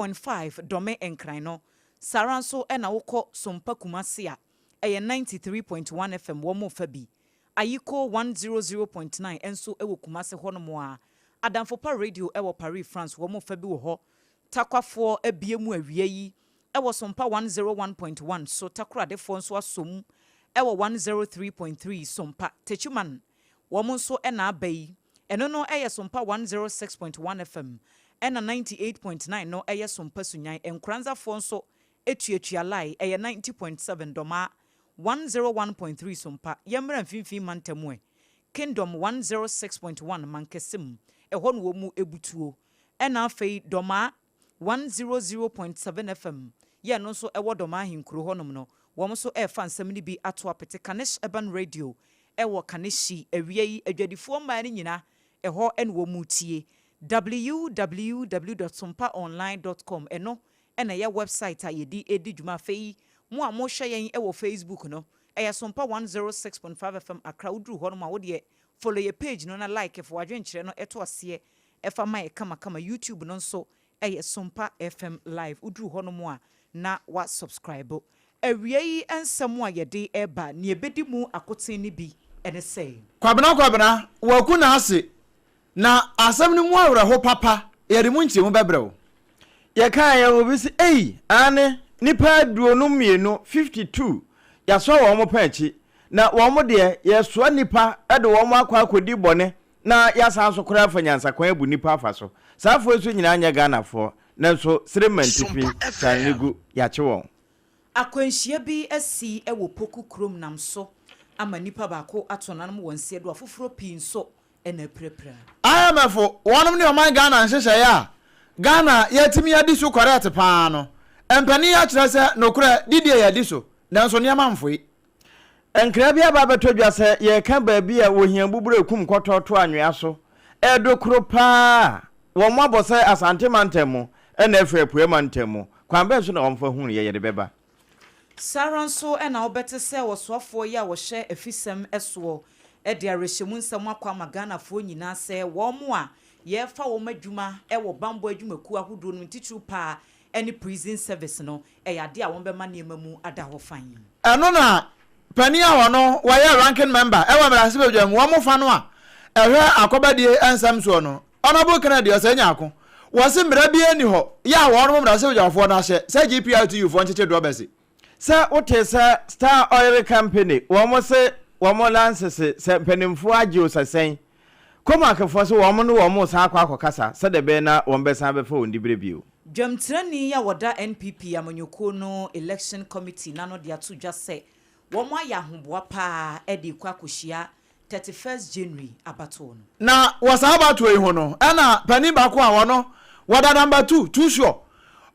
.5 Dome Nkran no, saa ara nso na wokɔ Sompa Kumasi a, ɛyɛ 93.1 FM wɔn fa bi. Ayiko 100.9 nso wɔ Kumasi hɔnom a, Adamfopa Radio wɔ Paris, France wɔn fa bi wɔ hɔ. Takwafoɔ abue mu awia yi wɔ Sompa 101.1 so, Takoradefoɔ nso asɔ mu wɔ 103.3 Sompa. Techiman wɔn nso na aba yi, ɛno no yɛ Sompa 106.1 FM, ɛna 98.9 no yɛ Sompa Sunyan. Nkoranzafoɔ nso tuatua line, ɛyɛ 90.7 Dɔmaa, 101.3 Sompa. Yɛmmra Mfimfini Mantam ɛ, Kingdom 106.1 Mankɛse mu, ɛhɔ na wɔn mu butuo. Ɛna afei Dɔmaa 100.7 FM, yɛ no nso ɛwɔ Dɔmaa ahenkuro hɔnom no, wɔn nso ɛrefa nsɛm no bi ato apete. Kanesh Urban Radio ɛwɔ Kaneshie, awia yi adwadifoɔ mmaa no nyinaa ɛhɔ ɛna wɔn mu tie. www.sompaonline.com ɛno ɛna ɛyɛ website a yɛde edi dwuma. Afei mo a mohwɛ yɛn ɛwɔ Facebook no, ɛyɛ Sompa 106.5 FM Accra. Woduru hɔ nom a, wodeɛ follow yɛ page no na like fo wadwenkyerɛ no ɛto aseɛ ɛfa ma yɛ kamakama. YouTube no nso ɛyɛ Sompa FM Live. Woduru hɔ nom a na wa subscribe. Awia yi nsɛm a yɛde ɛba nea ebedi mu akoten no bi ɛne sɛ. Kwabena Kwabena, waku n'ase na asɛm no mu awerɛho papa, yɛde mu nkyerɛmu bɛbrɛ wo. Yɛkaa yɛn obi sɛ ei, aane, nnipa 52, 52, yɛasoa wɔn pɛn akyi, na wɔn deɛ yɛsoa nnipa de wɔn akɔ akɔdi bɔne na yɛasan so koraa afa nyansakwan abu nnipa afa so. Saa afoɔ yi nso nyinaa nyɛ Ghanafoɔ, nanso Srem Mantifi sane no gu, yɛakye wɔn. Akwanhyia bi asi wɔ Poku kurom nam so ama nipa baako ato nanom wɔ nseɛ do, afoforɔ pii nso ɛna apirapira. IMF wɔnom ne ɔman Ghana nhyehyɛeɛ a Ghana yɛatumi adi so correct paa no, mpanin akyerɛ sɛ nokorɛ didie yɛadi so, nanso nneɛma mfoe. Nkra bi aba abɛtɔ dwa sɛ yɛreka baabi a ohia buburo ekum kɔtɔ to anwea so ɛredo koro paa a, wɔn abɔ sɛ Asante mantam mu ɛna afiri Apueɛ mantam mu. Kwan bɛn so na wɔmfa hunu yɛ yɛde bɛba? Saa ara nso na wobɛte sɛ ɔsoafoɔ yi a wɔhyɛ afisɛm soɔ de awerɛhyɛmu nsɛm akɔ ama Ghanafoɔ nyinaa sɛ wɔn a yɛrefa wɔn adwuma wɔ bammɔ adwumakuo ahodoɔ no mu, titiriw paa ne prison service no, ɛyɛ adeɛ a wɔbɛma nneɛma mu ada hɔ fann. Ɛno na panin a ɔno wɔyɛ ranking member ɛwɔ mmarahyɛbadwa mu wɔn fa no a ɛhwɛ akɔbadie nsɛm soɔ no, Honourable Kennedy Osei Nyarko, wɔse mmara biara nni hɔ yɛ a wɔnom mmarahyɛbadwafoɔ no ahyɛ sɛ GPRTU foɔ nkyekye drɔbɛse. Sɛ wotee sɛ Star Oil Company wɔn se wɔn lansese sɛ mpanimfoɔ agye o sɛ sɛn, Comac foɔ se wɔn ne wɔn resan akɔ akɔkasa sɛdeɛ ɛbɛyɛ na wɔn bɛsan abɛfa wɔn diberɛ bio. Dwamtirani a wɔda NPP amanyɔkuo no Election Committee no ano de ato dwa sɛ wɔn ayɛ ahoboa paa de rekɔ akɔhyia 31st January abatoɔ no. Na wɔ saa abatoɔ yi ho no, ɛna panin baako a ɔno wɔda number two, too sure,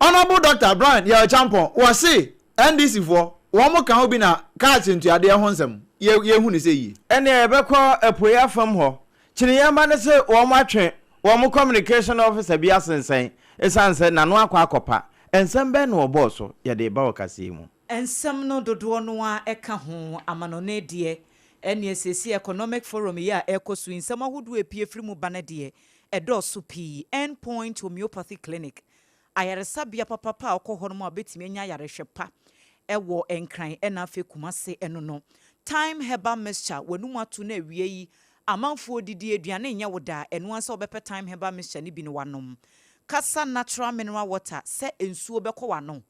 Honourable Doctor Brian Yaw Acheampong, wɔse NDC foɔ, wɔn ka ho bi na cars ntuadeɛ ho nsɛm yɛ yɛhu no sɛ yie. Ɛnneɛ yɛbɛkɔ apueɛ afam hɔ. Kyiniiɛ mma no se wɔn atwe wɔn communication officer bi asensɛn esiane sɛ n'ano akɔ akɔpa. Nsɛm bɛn na wɔbɔɔ so? Yɛde reba wɔ kaseɛ yi mu. Nsɛm no dodoɔ no ara ka ho. Amanɔne deɛ, ɛnneɛ seesei Economic Forum yi a ɛrekɔ so yi, nsɛm ahodoɔ a ɛpue firi mu ba no deɛ, ɛdɔɔso pii. End Point Homeopathy Clinic, ayaresabea papapa a wokɔ hɔnom a wobɛtumi anya ayarehwɛ pa wɔ Nkran ɛna afei Kumase ɛno no. Thyme Herbal Mixture, w'anum ato na awia yi amanfoɔ didi aduane nyɛ wo da a, ɛno ara sɛ wobɛpɛ Thyme Herbal Mixture no bi na woanom. Kasa Natural Mineral Water, sɛ nsuo bɛkɔ w'ano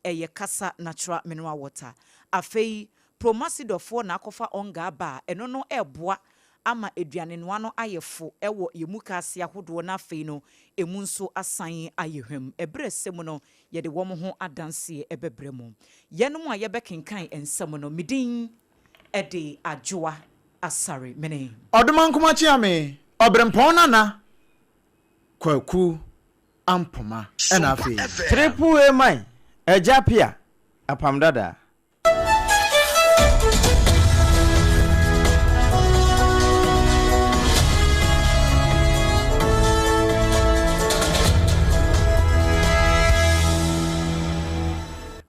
ɛyɛ Kasa Natural Mineral Water. Afei, Promasidɔfoɔ na akɔfa ɔnga aba a ɛno no ɛreboa ama aduane noa no ayɛ fo wɔ yɛn mukaase ahodoɔ na afei no emu nso asan ayɛ hwam. Ɛberɛ ɛsɛ mu no, yɛde wɔn ho adanseɛ bɛbrɛ mo. Yɛnom a yɛbɛkenkan nsɛm no, me din de Adwoa Asare Mene. Ɔdomankoma Kyeame, Ɔberempɔn Nana Kwaku Ampoma ɛna afei. Triple A man, Agya Pia, Apam Dadaa.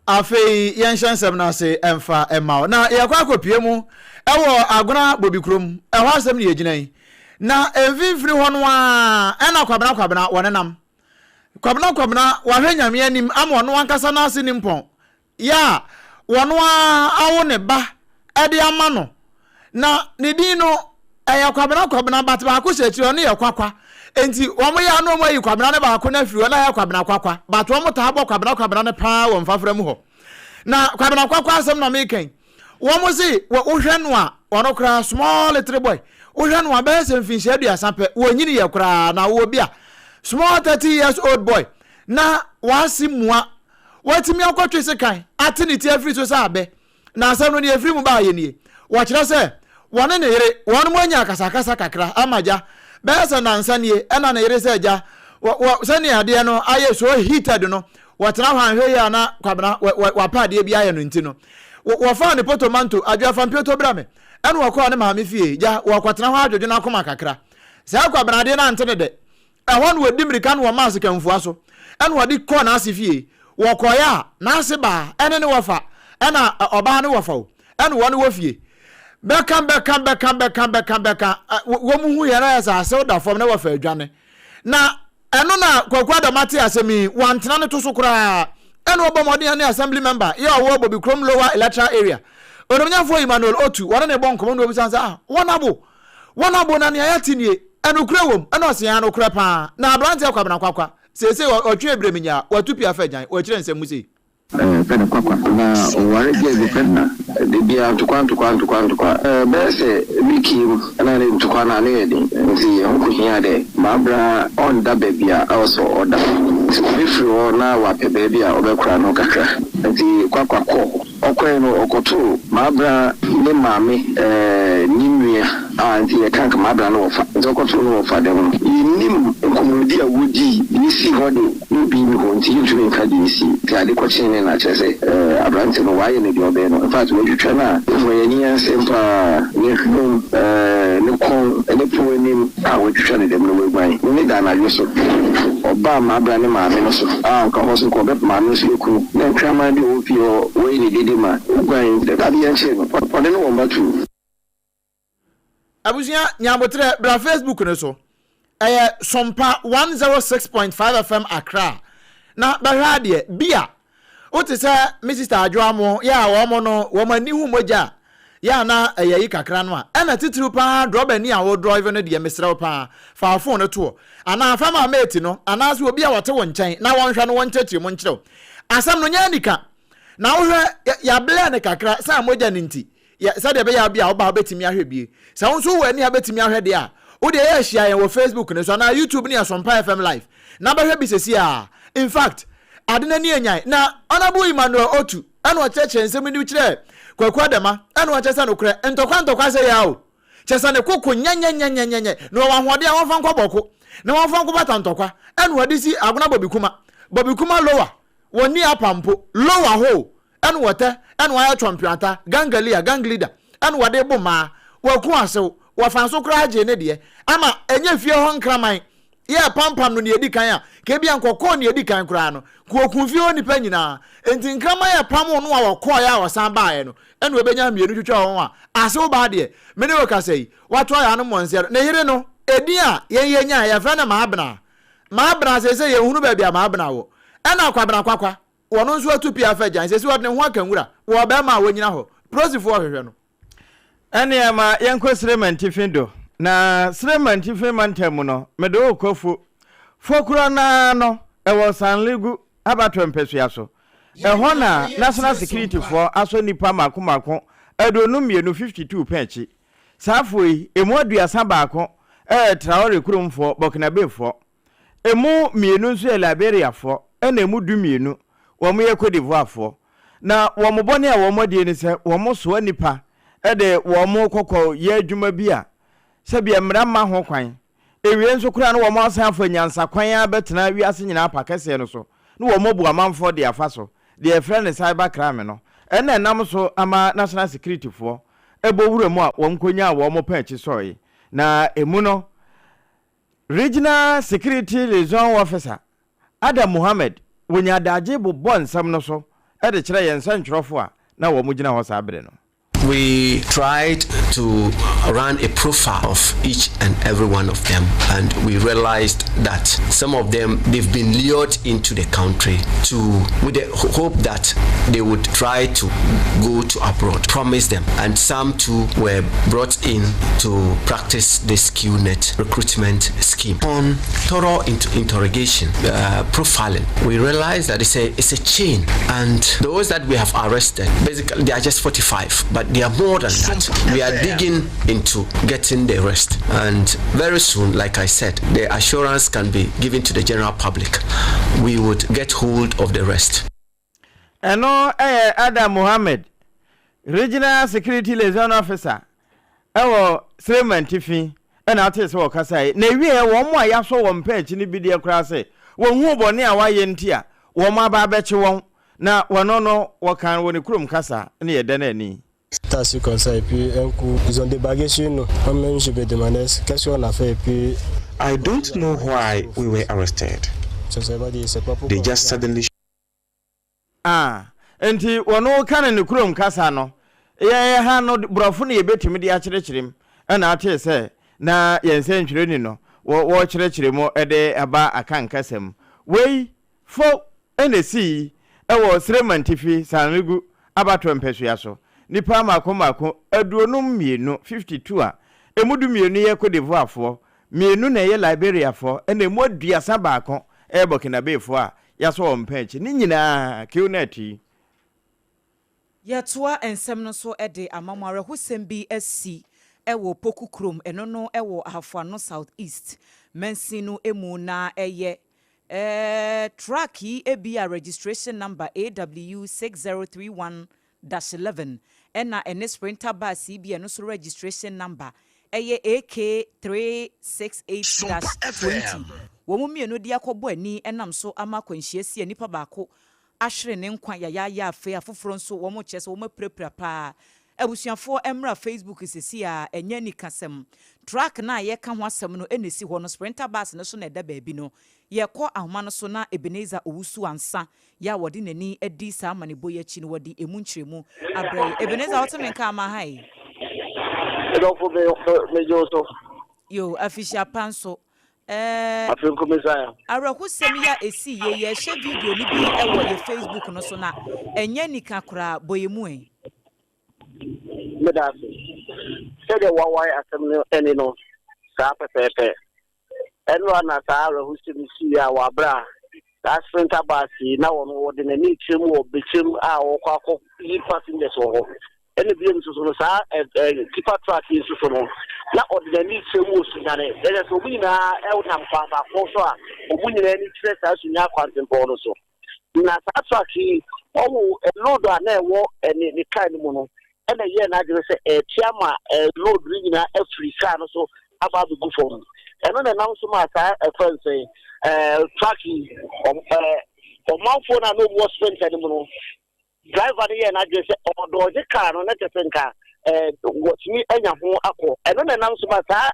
Afei yɛnhyɛ nsɛm no ase mfa mma wo. Na yɛkɔ akɔpue mu wɔ Agona Bobikurom, ɛhɔ asɛm na yɛgyina yi. Na mfimfini hɔ no ara ɛna Kwabena Kwabena wɔnenam. Kwabena Kwabena wahwɛ Nyame anim ama ɔno ankasa n'ase nimpɔn yɛ a wɔno ara awo ne ba de ama no na ne din no ɛyɛ Kwabena Kwabena but baako hyɛ akyire ɔno yɛ Kwakwa nti wɔn yɛ ano wɔn ayi Kwabena no baako no afiri hɔ na ɛyɛ Kwabena Kwakwa but wɔn taa bɔ Kwabena Kwabena no paa wɔ mfafra mu hɔ na Kwabena Kwakwa asɛm na meka yi wɔn se wohwɛ no a ɔno koraa small little boy wohwɛ no a bɛyɛ sɛ mfinhyia 30 pɛ wɔnyini yɛ koraa na wɔ bi a small 30 years old boy na wase mua Watumi akɔtwe sekan ate ne ti afiri so sɛ abɛ, na asɛm no nea ɛfiri mu baeɛ nie. Wɔkyerɛ sɛ, wɔne ne yere, wɔnom anya akasakasa kakra ama gya. Bɛyɛ sɛ nnansa nie, ɛna ne yere sɛ gya, wɔ, wɔ, sɛnea adeɛ no ayɛ so heated no, wɔtena hɔ anhwɛ yie a na Kwabena, wɔ, wɔ, wapɛ adeɛ bi ayɛ no nti no, wɔ, wɔfaa ne potomanto, Adwoa fa mpioto brɛ me, ɛna wɔkɔɔ ne maame fie, gya, wɔkɔtena hɔ adwodwo n'akoma kakra. Saa Kwabena adeɛ no ante ne dɛ. Ɛhɔ na ɔdi mmirika na wɔmaa sekamfua so ɛna ɔde kɔɔ n'ase fie. Wɔkɔeɛ a, n'ase baa ɛne ne wɔfa ɛna ɔbaa ne wɔfa o ɛna wɔne wɔ fie. Bɛka bɛka bɛka bɛka bɛka bɛka wɔn hu yɛn ayɛ sɛ asew da fam na wɔfa adwane. Na ɛno na Kwaku Adama te asɛm yi, wantena ne to so koraa. Ɛna ɔbɔ mmɔden ne assembly member yɛ ɔwɔ Bobikrom Lower Electoral Area, Onimnyamfoɔ Emmanuel Otu, wɔne ne bɔ nkɔmmɔ na wɔbisa sɛ ah, wɔn abo Wɔn abo na nea yɛate nie, ɛnokorɛ wom? Ɛna ɔse, Aane, nokorɛ paa. Na aberanteɛ Kwabena Kwakwa, seesei ɔtwe abrɛminyaa, watu pia fa agyan, wakyerɛ nsɛm mu sei. Pɛ no kwakwa na ɔware girl bi pɛ na da biara ntokwa ntokwa ntokwa ntokwa bɛyɛ sɛ week yi mu na ne ntokwa no ano yɛ den ntsi ho kohiaa dɛ mabra ɔnnda beebi a ɔwɔ sɛ ɔda ntsi obefir hɔ na ɔapɛ beebi a ɔbɛkora no kakra ntsi kwakwa kɔɔ. Ɔkɔe no, ɔkɔtoo Maabra ne maame ne nua a ntsi yɛka nka Maabra no wɔfa. Ntsi ɔkɔtoo no wɔfa dɛm no. Yennyim nkɔmbɔdzi a wodzii, deɛ esii hɔ de, na obi nnyi hɔ ntsi yenntumi nnka deɛ esii. Ntsi ade kɔkyee no na kyerɛ sɛ aberantse no wɔayɛ no deɛ ɔbɛyɛ no. Infact woetwitwa no a, ehu ɔyɛ enyiansɛm paa, ne hwenem, ne kɔn, ne pon enyim a woetwitwa no dɛm no oeguan. Ne da anadwo so, ɔbaa Maabra ne maame no so a nka hɔ so nka ɔbɛpɛ maame no so eku no. Na nkraman bi a ɔwɔ fie hɔ, wɔyɛ no dede ma oguan. Dɛm ade yi nkyee no, ɔne no wɔ mma tuu. Abusua nya aboterɛ bra Facebook no so ɛyɛ Sompa 106.5 FM Accra na bɛhwɛ adeɛ bi a wote sɛ me sister Adwo Amo yɛ a wɔn no wɔn ani hu mogya a yɛ a na ɛyɛ yi kakra no a ɛna titiriw paa drɔba ni a wo drive no deɛ mesrɛ wo paa fa wo phone no toɔ anaa fa ma mate no anaasɛ obi a wɔte wo nkyɛn na wɔnhwɛ no wɔnkyerɛkyerɛ mu nkyerɛ wo asɛm no nyɛ anika na wohwɛ yɛablɛ no kakra sɛ mogya no nti Yɛ sɛdeɛ ɛbɛyɛ a bi a woba a wobɛtumi ahwɛ bie. Sɛ wo nso wowɔ ani a wobɛtumi ahwɛ deɛ a, wo deɛ yɛ hyia yɛn wɔ Facebook no so anaa YouTube no yɛ Sompa FM Live na bɛhwɛ bi sesie ara. In fact, ade no ani anyan. Na Honourable Emmanuel Otu ɛna ɔkyerɛkyerɛ nsɛm no kyerɛɛ Kwaku Adama ɛna ɔkyerɛ sɛ nokorɛ ntɔkwa ntɔkwa sɛ yɛ a o, kyerɛ sɛ ne koko nyɛnyɛnyɛnyɛnyɛ na ɔwɔ ahoɔden a wɔmfa nkɔ bɔko na wɔmfa nkɔ bata ntɔkwa ɛna ɔde si Agona Bobikuma, Bobikuma Lower, wɔnni apa mpo, Lower hɔ o, Ɛna wɔtɛ, ɛna wɔayɛ twɔntweata, gangalia, gang leader, ɛna wɔde bo mmaa, wɔaku asew, wɔfa nso koraa gyee ne deɛ, ama ɛnyɛ fie hɔ nkraman yɛɛ pampam no nea edi kan a, ka ebia nka ɔkɔɔ nea edi kan koraa no, nka ɔkuu fie hɔ nnipa nyinaa. Enti nkraman a ɛpamoo no a ɔkɔeɛ a ɔsan baeɛ no, ɛna ɔbɛnya mmienu twitwaa wɔn a, asew baa deɛ, me ne wo kasa yi, wato ayɛ ano mmɔnseɛ no. Ne yere no, edin a yɛn yɛnyaeɛ, yɛfrɛ no Maabena. Maabena, seesei yɛnhunu baabi a Maabena wɔ. Ɛna Kwabena Kwakwa, Wɔno nso atu pia afa agyan. Seesei ɔde ne ho aka nwura wɔ ɔbarima a wanyina hɔ. Polisifoɔ rehwehwɛ no. Ɛnneɛ ma yɛnkɔ Srema Ntifi do. Na Srema Ntifi mantam mu no, mede wo rekɔ Fo. Fo korɔ no ara no, ɛwɔ Sanlegu abatoɔ mpasua so. Ɛhɔ na National Security foɔ asɔ nnipa mmaako mmaako 52, 52, pɛ akyi. Saa foɔ yi, ɛmu 31 yɛ Traore kuromfoɔ, Burkinabefoɔ. Emu mmienu nso yɛ Liberiafoɔ, ɛna emu 12, wɔyɛ Cote d'Ivoirefoɔ. Na wɔn bɔne a wɔadie ne sɛ wɔsoa nnipa de wɔn kɔkɔ yɛ adwuma bi a sɛdeɛ mmara mma ho kwan. Ewie nso koraa no wɔasan afa nyansakwan ara bɛtena wiase nyinaa pa kɛseɛ no so na wɔabu amanfoɔ de afa so, deɛ yɛfrɛ no cyber crime no. Ɛna ɛnam so ama National Securityfoɔ bɔ wura mu a wɔkɔnyaa wɔn pɛn akyi sɔeɛ. Na emu no, Regional Security Liaison Officer, Adam Mohammed, wɔnya adagye bobɔ nsɛm no so de kyerɛ yɛn nsɛntwerɛfoɔ a na wɔgyina hɔ saa bere no. We tried to run a profile of each and every one of them, and we realized that some of them they've been lured into the country to with the hope that they would try to go to abroad, promise them, and some too were brought in to practice this QNet recruitment scheme. On thorough interrogation, profiling, we realized that it's a it's a chain, and those that we have arrested, basically they are just 45, but they are more than that. We are digging into getting the rest, and very soon, like I said, the assurance can be given to the general public. We would get hold of the rest. Ɛno yɛ Adam Mohammed, Regional Security Liaison Officer wɔ Srem Atifi na atee sɛ wɔkasae, na ɛwieɛ wɔn a yɛasɔ wɔn pɛ akyi no bi deɛ koraa sɛ wɔnhuu bɔne a wɔayɛ nti a wɔn aba abɛkye wɔn, na wɔno no wɔkaa wɔ ne kurom kasa ne yɛda no ani. Taxi comme ça et puis un coup, ils ont débarqué sur nous. Moi-même, je me demandais qu'est-ce qu'on a fait et puis. I don't know why we were arrested. They just suddenly. A Enti wɔn ka no ne kurom kasa no, yɛn ha no borɔfo na yɛbɛtumi de akyerɛkyerɛ mu. Ɛna atee sɛ na yɛn sɛntwerɛni no wɔ wɔrekyerɛkyerɛ mu de aba Akan kasa mu. Wei fo na ɛsii wɔ Srem Antifi Sagnrigu abatoɔ mpasua so. Nnipa mmaako mmaako 52, 52 a ɛmu 12 yɛ Cote d'Ivoirefoɔ, mmienu na ɛyɛ Liberiafoɔ ɛna ɛmu 31 yɛ Burkinabefoɔ a yɛasɔ wɔn pɛn akyi. Ne nyinaa, Qnet yi. Yɛtoa nsɛm no so de ama mo. Awerɛhosɛm bi asi wɔ Poku kurom, ɛno no wɔ Ahafo-Ano South East mansin no mu na ɛyɛ truck yi bi a registration number AW 6031 dash 11 ɛna ɛne sprinter bus yi bi a ɛno nso registration number ɛyɛ AK 368 dash 20 wɔn mu mmienu de akɔbɔ ani ɛnam so ama akwanhyia si a nipa baako ahwere ne nkwa yayaaya afei afoforɔ nso wɔn kyerɛ sɛ wɔn apirapira paa abusuafoɔ mmra Facebook sisi a ɛnyɛ nikasɛm truck na a yɛka ho asɛm no ɛna esi hɔ no sprinter bus no so na ɛda baabi no yɛkɔ ahoma no so na Ebenezer Owusu Ansa yɛ a wɔde n'ani adi saa amanebɔ yi akyi no wɔde emu nkyerɛmu abrɛ yi Ebenezer wɔte me nka ama ha yi. Ɛdɔfo megye wo so. Yo, afihyia pa nso. Ɛɛ Afei nko Messiah. Awerɛhosɛm yi a ɛsii yie yɛrehyɛ video no bi wɔ yɛ Facebook no so na ɛnyɛ anika koraa bɔ yɛn mu ɛ. Meda ase. Sɛdeɛ woawae asɛm no ani no, saa pɛpɛɛpɛ. Ɛno ara na saa awerɛhosɛm yi siiɛ a wɔ aberɛ a saa sprinter bus yi na wɔn wɔde n'ani rekyerɛ mu wɔ Bekyem a wɔkɔ akɔ yi passengers wɔ hɔ. Ɛna bio nso so no saa ɛ ɛ tipper truck yi nso so no na ɔde n'ani rekyerɛ mu wɔ Sunyani. Ɛkyerɛ sɛ wɔn nyinaa nam kwan baako so a wɔn nyinaa ani kyerɛ saa Sunyani kwantempɔn no so. Na saa truck yi ɔwo load a na ɛwɔ ne ne car no mu no ɛna ɛyɛɛ n'adwene sɛ ɛretea ma load no nyinaa afiri car no so aba abɛgu fam. Ɛno na ɛnam so maa saa ɛfrɛ no sɛn truck yi ɔmanfoɔ no a na wɔwɔ sprinter no mu no Driver no yɛɛ n'adwene sɛ ɔredɔɔgye kaa no na kyerɛ sɛ nka watumi anya ho akɔ. Ɛno na ɛnam so ma saa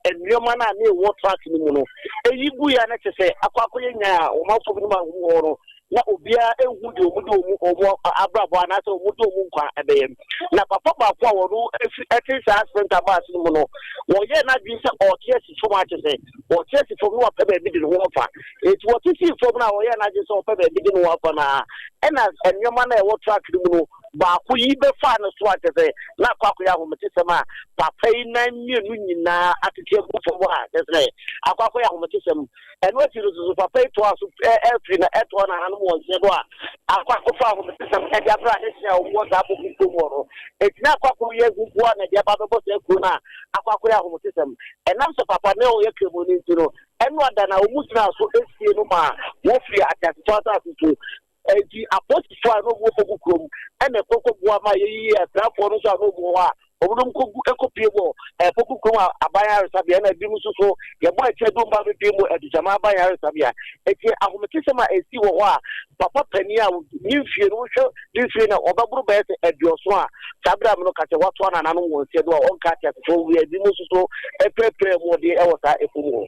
nneɛma no a na ɛwɔ truck no mu no, eyi guiɛ a na kyerɛ sɛ akɔ akɔyɛ nyan a ɔmanfoɔ binom a wɔwɔ hɔ no, na obiara nhu deɛ wɔde wɔn wɔn abrabɔ anaasɛ wɔde wɔn nkwa bɛyɛ. Na papa baako a wɔn fi ɛte saa sprinter bus no mu no, wɔyɛɛ n'adwene sɛ ɔrete asi fam a kyerɛ sɛ ɔte asi fam na wapɛ baabi de ne ho afa. Enti wɔte sii fam no a ɔyɛɛ n'adwene sɛ ɔpɛ baabi de ne ho afa no ara, ɛnna nneɛma no a ɛwɔ truck no mu no baako yi bɛfaa no so a kyerɛ sɛ na akɔ akɔyɛ ahometesɛm a papa yi nan mmienu nyinaa atete agu fam a kyerɛ sɛ akɔ akɔyɛ ahometesɛm. Ɛno akyi no nso so papa yi toaa so firi na ɛtoa n'ahanom wɔ nseɛ do a akɔ akɔfa ahometesɛm de abrɛ adehyeɛ a wɔwɔ saa Boku kurom hɔ no. Enti na akɔ akɔyɛ huboa na ɛde aba abɛbɔ saa kuro no a akɔ akɔyɛ ahometesɛm. Ɛnam sɛ papa no ɔyɛ Kramoni nti no, ɛno ada na wɔgyinaa so siee no maa wɔfirii ateasetɔ asase so. Enti apolisifoɔ a na wɔwɔ Poku kurom na ɛkɔ kɔboa ma yɛyii asraafoɔ no nso a na wɔwɔ hɔ a wɔnom kɔgu kɔpue wɔ Poku kurom a aban ayaresabea na ebinom nso so yɛbɔ akyire de wɔn ba bɛpue mu Adugyama aban ayaresabea. Enti ahometesɛm a ɛsii wɔ hɔ a papa panin a ne mfie no wohwɛ ne mfie no a ɔbɛboro bɛyɛ sɛ aduɔson a saa berɛ a me no ka sɛ watoa nananom wɔn nseɛ do a ɔnka ateasefoɔ wuiɛ ebinom nso so apirapira mu ɔden wɔ saa ɛfam hɔ.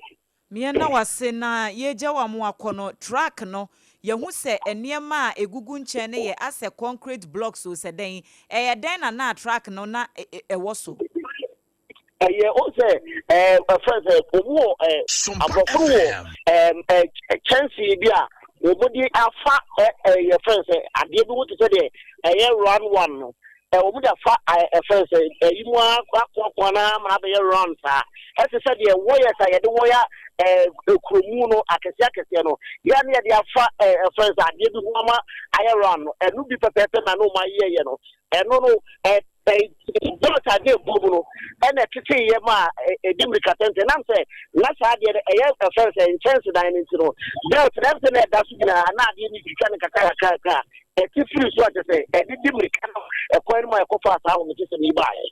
Meɛna wase na yɛgya wo ama wakɔ no truck no. Yɛhu sɛ nneɛma a ɛgugu nkyɛn no yɛ asɛ concrete blocks o sɛ dɛn, ɛyɛ dɛn na na truck no na ɛwɔ so? Ɛyɛ o sɛ ɛɛ ɛfrɛ sɛ wɔn wɔ ɛɛ aborɔfo no wɔ ɛɛ ɛɛ kyɛnsee bi a wɔn de afa ɛ ɛɛ yɛfrɛ sɛ adeɛ bi ho te sɛ deɛ ɛyɛ round one no ɛ wɔn de afa ɛ ɛfrɛ sɛ ɛyi mu akoakoa na ama abɛyɛ round saa ɛte sɛ deɛ wɔyɛ sa yɛde wɔya ɛɛ kuromu no akɛseɛ akɛseɛ no yɛ ne yɛde afa ɛ ɛfrɛ sɛ adeɛ bi ho ama ayɛ round no ɛno bi pɛpɛɛpɛ na ne wɔn ayɛyɛ no ɛno no ɛ Belt ade ɛbɔ mu no ɛna ɛtetee yɛ ma ɛdi mmirika tenten nam sɛ na saa adeɛ no ɛyɛ ɛfɛn sɛ nkyɛnsedan no nti no belt na ɛsɛ na ɛda so nyinaa na adeɛ no twitwa no kakra kakra kakra ɛte firi so akyɛ sɛ ɛde di mmirika no ɛkwan no mu a ɛkɔfaa saa ahomegyesɛm yi baeɛ.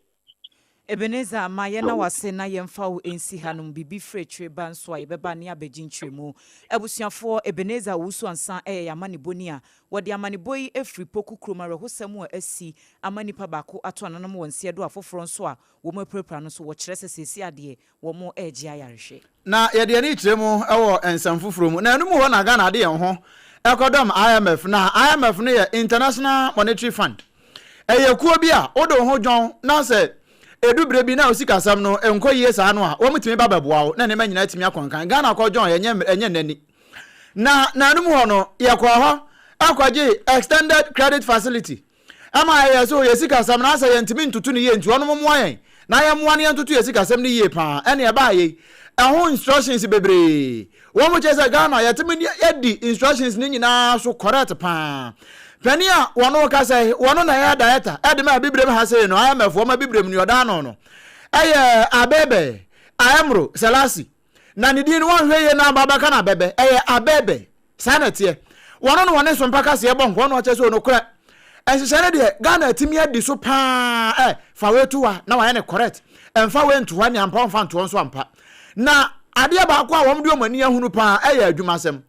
Ebenezer ma yɛnna wo ase na yɛmfa wo nsi hanom, biribi firi akyire ba nso a yɛbɛba ne abɛgye nkyerɛmu. Abusuafoɔ, Ebenezer Owusu-Ansah yɛ yɛn amanebɔni a wɔde amanebɔ yi firi Poku kurom awerɛhosɛm a asi ama nipa baako ato ananom wɔ nseɛ do afoforɔ nso a wɔn apirapira no nso wɔkyerɛ sɛ seesei adeɛ wɔn regye ayarehwɛ. Na yɛde yɛn ani kyerɛ mu wɔ nsɛm foforɔ mu. Na ɛno mu hɔ na Ghana de yɛn ho kɔdɔm IMF. Na IMF no yɛ International Monetary Fund. Ɛyɛ kuo bi a wode wo ho dwɔn na sɛ ɛdu berɛ bi na wo sikasɛm no nkɔ yie saa no a, wɔtumi ba bɛboa wo na nneɛma nyinaa atumi akɔ nkan. Ghana kɔdwɔn ɛnyɛ ɛnyɛ nnɛ ni. Na na ɛno mu hɔ no, yɛkɔɔ hɔ kɔgyee Extended Credit Facility. Ɛma yɛyɛɛ sɛ yɛn sikasɛm no asɛ yɛntumi ntoto no yie nti wɔnom mmoa yɛn na yɛmmoa no yɛntoto yɛn sikasɛm no yie paa. Ɛne ɛbaa yei ɛho instructions bebree. Wɔn kyerɛ sɛ Ghana yɛtumi yɛdi instructions no nyinaa so correct paa. Panin a wɔn kasa yi wɔn na ɛyɛ director ɛde ma abibirem ha sei no IMF wɔn abibirem no ɔda ano no ɛyɛ Abebe Aemro Selassie. Na ne din no wɔnhwɛ yie na aba abɛka no abɛbɛ. Ɛyɛ abɛbɛ. Saa na ɛteɛ. Wɔno na wɔne Sompa kaseɛ bɔ nkɔɔ na ɔkyerɛ sɛ nokorɛ nhyehyɛe no deɛ Ghana atumi adi so paa ɛ fa wei to ha na wayɛ no correct ɛmfa wei nto ha ne ampa ɔmfa ntoɔ nso ampa. Na adeɛ baako a wɔn de wɔn ani ahunu paa ɛyɛ adwumasɛm.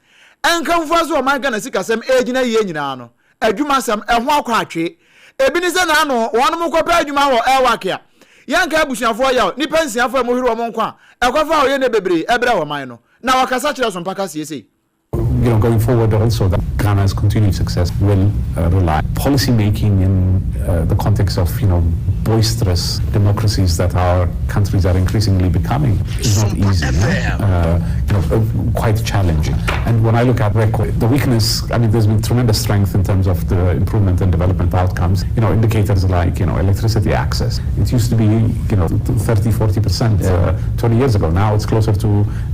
Ɛnkamfua sɛ ɔman Ghana sikasɛm ɛregyina yie nyinaa no adwumasɛm ɛho akɔ atwee. Ebi ne sɛ n'ano wɔnom kɔpɛ adwuma wɔ Elwak a yɛnka abusuafoɔ yaw nnipa nsiafoɔ a ɛmu hwere wɔn nkwa a ɛkɔfa a ɔyɛ nnɛ bebree ɛbrɛ ɔman no. Na wɔkasa kyerɛ Sompa kaseɛ sei. You know, going forward also that Ghana's continued success will uh, rely policy making in uh, the context of, you know, boisterous democracies that our countries are increasingly becoming is not easy, yeah? uh, you know, uh, quite challenging. And when I look at record, the weakness, I mean, there's been tremendous strength in terms of the improvement and development outcomes. You know, indicators like, you know, electricity access. It used to be, you know, 30, 40% uh, 20 years ago. Now it's closer to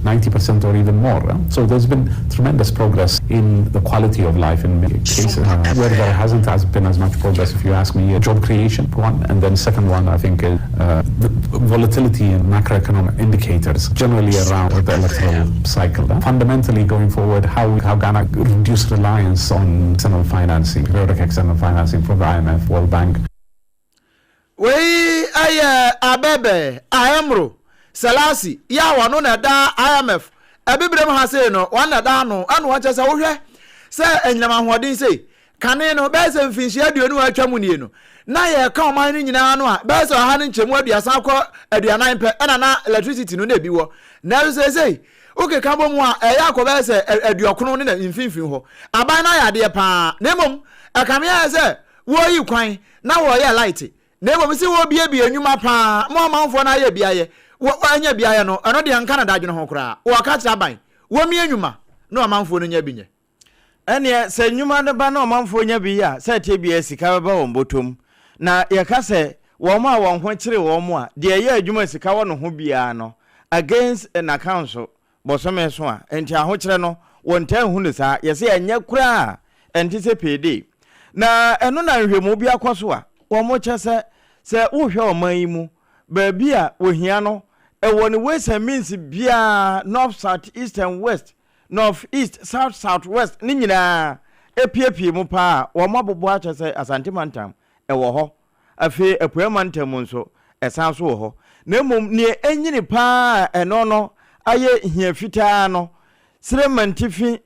90% or even more. So there's been tremendous progress in the quality of life in many cases. Uh, where there hasn't has been as much progress, if you ask me, uh, job creation, one. And then second one, I think, is uh, the volatility in macroeconomic indicators generally around the electoral cycle. Fundamentally, going forward, how, how Ghana reduce reliance on external financing, periodic external financing from the IMF, World Bank. Wei yɛ Abebe Aemro Selassie yi a ɔno na ɛda IMF Abibirem ha sei no, ɔno na ɛda ano. Ɛna ɔkyerɛ sɛ wohwɛ sɛ anyinam ahoɔden sei, kane no bɛyɛ sɛ mfinhyia aduonu a atwa mu nie no, na yɛka ɔman no nyinaa no a, bɛyɛ sɛ ɔha no nkyɛmu aduasa kɔ aduanan pɛ ɛna na electricity no na ebi wɔ. Nanso seesei, wokeka bɔ mu a, ɛyɛ akɔ bɛyɛ sɛ aduɔkono ne na mfimfini hɔ. Aban no ayɛ adeɛ paa, na mmom ɛkame ayɛ sɛ Wɔreyi kwan na wɔreyɛ light na mmom sɛ wɔrebiebie nnwuma paa ma ɔmanfoɔ no ayɛ bi ayɛ, wɔ anya bi ayɛ no, ɛno deɛ nka no dadwene ho koraa. Wɔka kyerɛ aban, wɔmmie nnwuma na ɔmanfoɔ no nya bi nyɛ. Ɛnneɛ sɛ nnwuma no ba na ɔmanfoɔ nya bi yɛ a, sɛ ɛteɛ biara sika bɛba wɔn bɔtɔ mu. Na yɛka sɛ wɔn a wɔn ho kyere wɔn a, deɛ ɛyɛ adwuma a sika wɔ ne ho biara no, against n'account so, Bosome so a, enti ahokyerɛ no, wɔntaa nhu no saa. Yɛse ɛnyɛ koraa a, ɛnte sɛ payday. Na ɛno na nhwɛmu bi akɔ so a, wɔkyɛ sɛ, sɛ wohwɛ ɔman yi mu, baabi a wɔhia no, ɛwɔ ne ways and means biara, north, south, east and west, north, east, south, south west, ne nyinaa ɛpiepie mu paa a, wɔabobɔ akyɛ sɛ Asante mantam, ɛwɔ hɔ. Afei Apueɛ Mantam mu nso, ɛsan nso wɔ hɔ. Na mmom deɛ ɛnyini pa ara a ɛno no ayɛ hia fitaa no, Serem Mantifi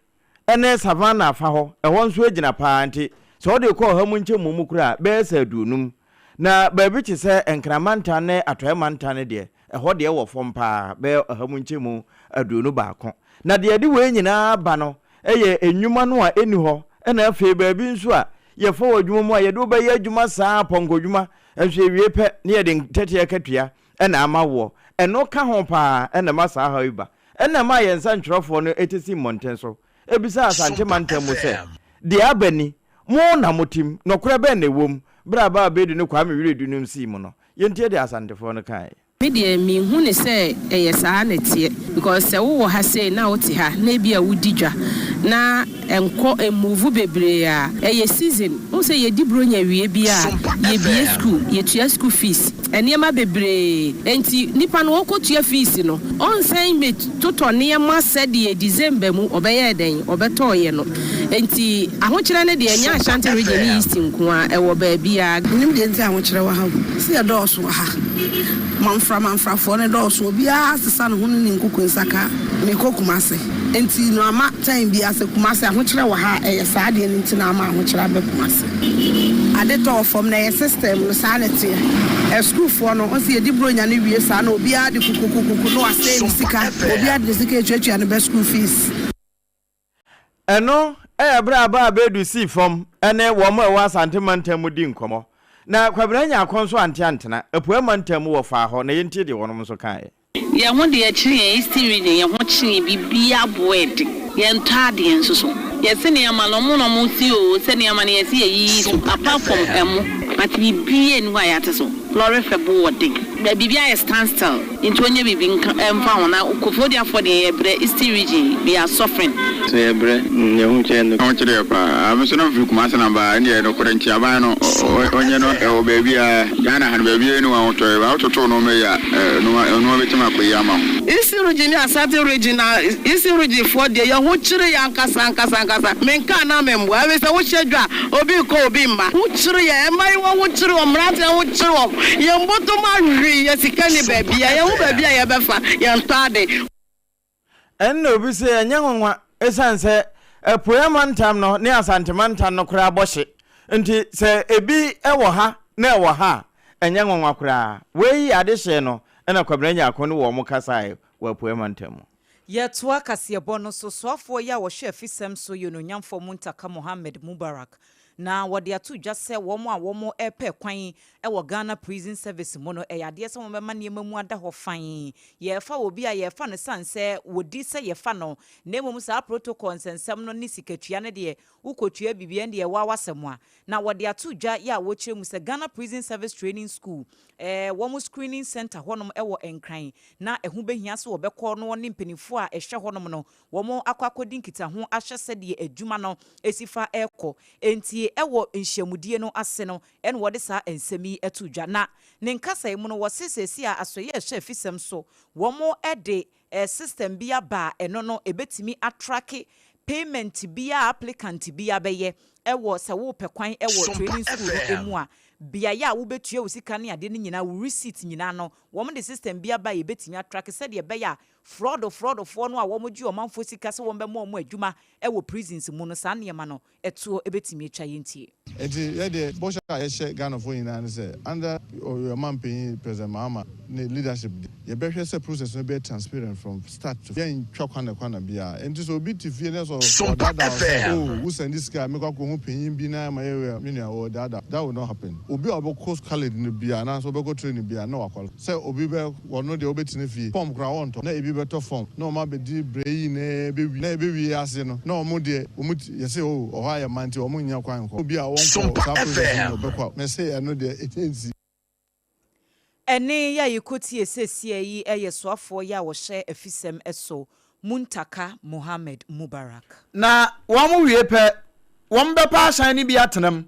ne Savannah fa hɔ, ɛhɔ nso agyina pa ara nti sɛ wode kɔ ɔha mu nkyɛmu mu koraa a, bɛyɛ sɛ aduonum. Na baabi te sɛ Nkran Mantam ne Atɔeɛ Mantam no deɛ, ɛhɔ deɛ wɔ fam pa ara, bɛyɛ ɔha mu nkyɛmu 21. Na deɛ ɛde wei nyinaa ba no yɛ nnwuma no a ɛnni hɔ ɛna afei baabi nso a yɛfa wɔ adwuma mu a yɛde wo bɛyɛ adwuma saa pɔnkɔdwuma nso yɛwie pɛ ne yɛde ntɛte akatua na ama woɔ. Ɛno ka ho pa ara na ɛma saa haw yi ba. Ɛna ɛmaa yɛn nsɛntwerɛfoɔ no te sii mmɔnten so bisaa Asante mantam mu sɛ, Deɛ aba ni, mo na motim, nɔkorɛ bɛn na ɛwom? Berɛ a Baa Bɛdu ne Kwame Wiredu nom sii mu no, yɛntie deɛ Asantefoɔ no kaeɛ. Me deɛ menhu no sɛ ɛyɛ saa na ɛteɛ because sɛ wowɔ ha sei na wote ha na ebia wodi dwa na ɛnkɔ ɛmove bebree a ɛyɛ season wohu sɛ yɛdi bronya wie bi a yɛbie school yɛtua school fees nneɛma bebree enti nipa no ɔkɔtua fees no ɔnsan mmɛtotɔ nneɛma sɛdeɛ December mu ɔbɛyɛɛ dɛn ɔbɛtɔɔyɛ no enti ahokyerɛ no deɛ ɛnyɛ Ashanti region ne East nko ara ɛwɔ baabiara. Mennim deɛ nti a ahokyerɛ wɔ ha o. Sɛ yɛdɔɔso wɔ ha. Manfra manfrafoɔ no dɔɔso. Obiara sesa ne ho ne ne nkuku nsaka. Mekɔ Kumasi. Nti no ama time biara sɛ Kumasi ahokyerɛ wɔ ha a, ɛyɛ saa adeɛ no nti na ama ahokyerɛ aba Kumasi. Ade tɔ wɔ fam na ɛyɛ system no saa na ɛteɛ. Asukuufoɔ no, wohu sɛ yɛdi Buronya no wie saa na obiara de kukukukuku na wasɛe ne sika. Obiara de ne sika retuatua ne ba school fees. Ɛno yɛ berɛ a Baa Bɛdu sii fam ne wɔn a ɛwɔ Asante mantam mu dii nkɔmmɔ. Na Kwabena Nyarko nso ante antena Apueɛ mantam mu wɔ faa hɔ na yɛntie deɛ wɔnom nso kaeɛ. Yɛn ho deɛ kyere yɛn Eastern region yɛn ho kyere yɛn biribiara boɔ ɛden yɛn ntɔ adeɛ nso so yɛse nneɛma no ɔmo na ɔmo si oo sɛ nneɛma no yɛse yɛyiyi so apart from ɛmo but biribiara nni hɔ a yɛate so lɔre fɛ bo wɔ den biribiara ayɛ stand still. Nti ɔnyɛ biribi nka ɛmfa ho na Kofoɔduafoɔ deɛ yɛbrɛ Eastern region we are suffering. So yɛbrɛ mm yɛn ho kyerɛ no. Ho kyerɛ yɛ paa. Me nso na mefiri Kumasi na mebaa ɛndeɛ nokorɛ nti aban no ɔnyɛ no ɛwɔ baabiara Ghana ha no baabiara ni hɔ ahotɔ yɛ wototo nnoɔma yi a nnoɔma bɛtumi akɔ yie ama wo. Eastern region ne Asante region na Eastern region foɔ deɛ yɛn ho kyere yɛn ankasa ankasa ankasa menka anaa memboa ɛfiri sɛ wohyɛ dwa a obi rekɔ obi mma ho kyere yɛn mmaayewa ho kyere wɔn mmeranteɛ ho kyere wɔn Yɛn bɔtɔm awe, yɛn sika nni baabi a, yɛnhu baabi a yɛbɛfa, yɛntɔ ade. Ɛnna obi se, Ɛnyɛ nwanwa, esiane sɛ Apueeɛ Mantam no ne Asante Mantam no koraa bɔ hye nti, sɛ ebi wɔ ha na ɛwɔ ha a, ɛnyɛ nwanwa koraa. Wei yɛ adehyeɛ no na Kwabena Nyarko ne wɔn kasaeɛ wɔ Apueeɛ Mantam mu. Yɛtoa kaseɛbɔ no so, soafoɔ yi a wɔhwɛ afisɛm so yɛ Onuonyamfoɔ Muntaka Mohammed Mubarak na wɔde ato dwa sɛ wɔn a wɔrepɛ kwan wɔ Ghana Prison Service mu no, ɛyɛ adeɛ sɛ wɔbɛma nneɛma mu ada hɔ fann. Yɛrefa obi a, yɛrefa no sane sɛ wɔdi sɛ yɛfa no, na mmom saa protocol nsɛnsɛm no ne sikatua no deɛ, wokɔtua biribi a, ɛndeɛ ɛwɔ w'asɛm a. Na wɔde ato dwa yɛ a wɔkyerɛ mu sɛ Ghana Prison Service Training School, wɔn screening centre hɔnom wɔ Nkran, na ɛho bɛhia sɛ wɔbɛkɔ na wɔne mpanimfoɔ a ɛhwɛ hɔnom no wɔakɔ akɔdi nkitaho ahwɛ sɛdeɛ adwuma no si fa rekɔ. Enti wɔ nhyiamudie no ase no na wɔde saa nsɛm yi too dwa. Na ne nkasaeɛ mu no wɔse seesei a asoɛeɛ a ɛhwɛ afisɛm so wɔde system bi aba a ɛno no ɛbɛtumi atrake payment biara a applicant biara bɛyɛ wɔ sɛ worepɛ kwan wɔ training school no mu a, beaeɛ a wobɛtua wo sika ne adeɛ no nyinaa, wo receipt nyinaa no, wɔde system bi aba a yɛbɛtumi atrake sɛdeɛ ɛbɛyɛ a Frɔdo frɔdofoɔ no a wɔgye ɔmanfoɔ sika sɛ wɔbɛma wɔn adwuma wɔ prisons mu no, saa nneɛma no toɔ bɛtumi atwa. Yɛntie. Nti yɛ deɛ bɔhyɛ a yɛhyɛ Ghanafoɔ nyinaa ne sɛ under yɛn manpanyin President Mahama ne leadership deɛ yɛbɛhwɛ sɛ process no bɛyɛ transparent from start to yɛntwa kwana kwana biara. Nti sɛ obi te fie na sɛ ɔdaadaa wo sɛ oh wo sɛnde sika a mekɔ akɔhu panyin bi na ma yɛ wei a me nua ɔɔdaadaa wo. That will not happen. Obi a ɔbɛkɔ college no biara anaasɛ ɔbɛkɔ training biara na wakɔ. Sɛ obi bɛ ɔno deɛ ɔbɛtena fie, fɔm koraa ɔntɔ, na ebi bɛtɔ fɔm, na wɔn abɛdi brɛ yi na ɛbɛwie, na ɛbɛwie ase no, na wɔn deɛ wɔn ti, yɛse oh, ɔhɔ ayɛ ma nti wɔn nnya kwan nkɔ. Obi a ɔnkɔɔ saa process no deɛ ɔbɛkɔ a, mese ɛno deɛ ɛnsi. Ɛnne yi a yɛkɔtie seesei yi yɛ soafoɔ yi a wɔhyɛ afisɛm so, Muntaka Mohammed Mubarak. Na wɔn wie pɛ, wɔbɛpa ahyɛn no bi atena mu.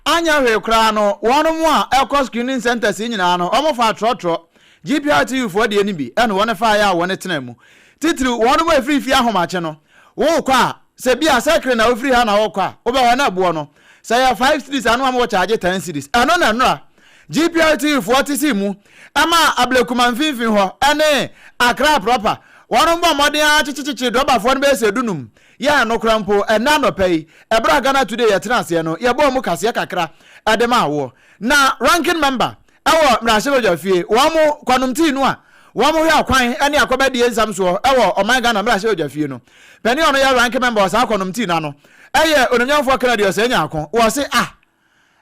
Anyɛ hwee koraa no, wɔn a ɛkɔ screening centres yi nyinaa no, wɔfaa trɔtrɔ, GPRTU foɔ deɛ no bi na wɔn faeɛ a wɔn tenaa mu. Titiriw, wɔn a ɛfiri fie ahomakye no, worekɔ a, sɛ bi a Circle na wofiri ha na worekɔ a, wobɛhwɛ na ɛboɔ no, sɛ ɛyɛ five cedis a na wɔn wɔkyagye ten cedis. Ɛno na nnora GPRTU foɔ te sii mu maa Ablekuma mfimfini hɔ ne Accra proper. Wɔn bɔ mmɔden ara kyekyekyekye drɔbafoɔ no bɛyɛ sɛ dunum. Yɛ ano koraa mpo, ɛnnɛ anɔpa yi, ɛberɛ a Ghana Today yɛtena aseɛ no, yɛbɔɔ mu kaseɛ kakra de maa woɔ. Na ranking member wɔ mmarahyɛbadwa fie, wɔn kwanom tii no a, wɔn hwɛ akwan ne akɔbɛdie nsɛm soɔ wɔ ɔman Ghana mmarahyɛbadwa fie no panin a ɔno yɛ ranking member wɔ saa kɔnɔmtii no ano yɛ Onimnyamfoɔ Kennedy Osei Nyarko. Wɔse ah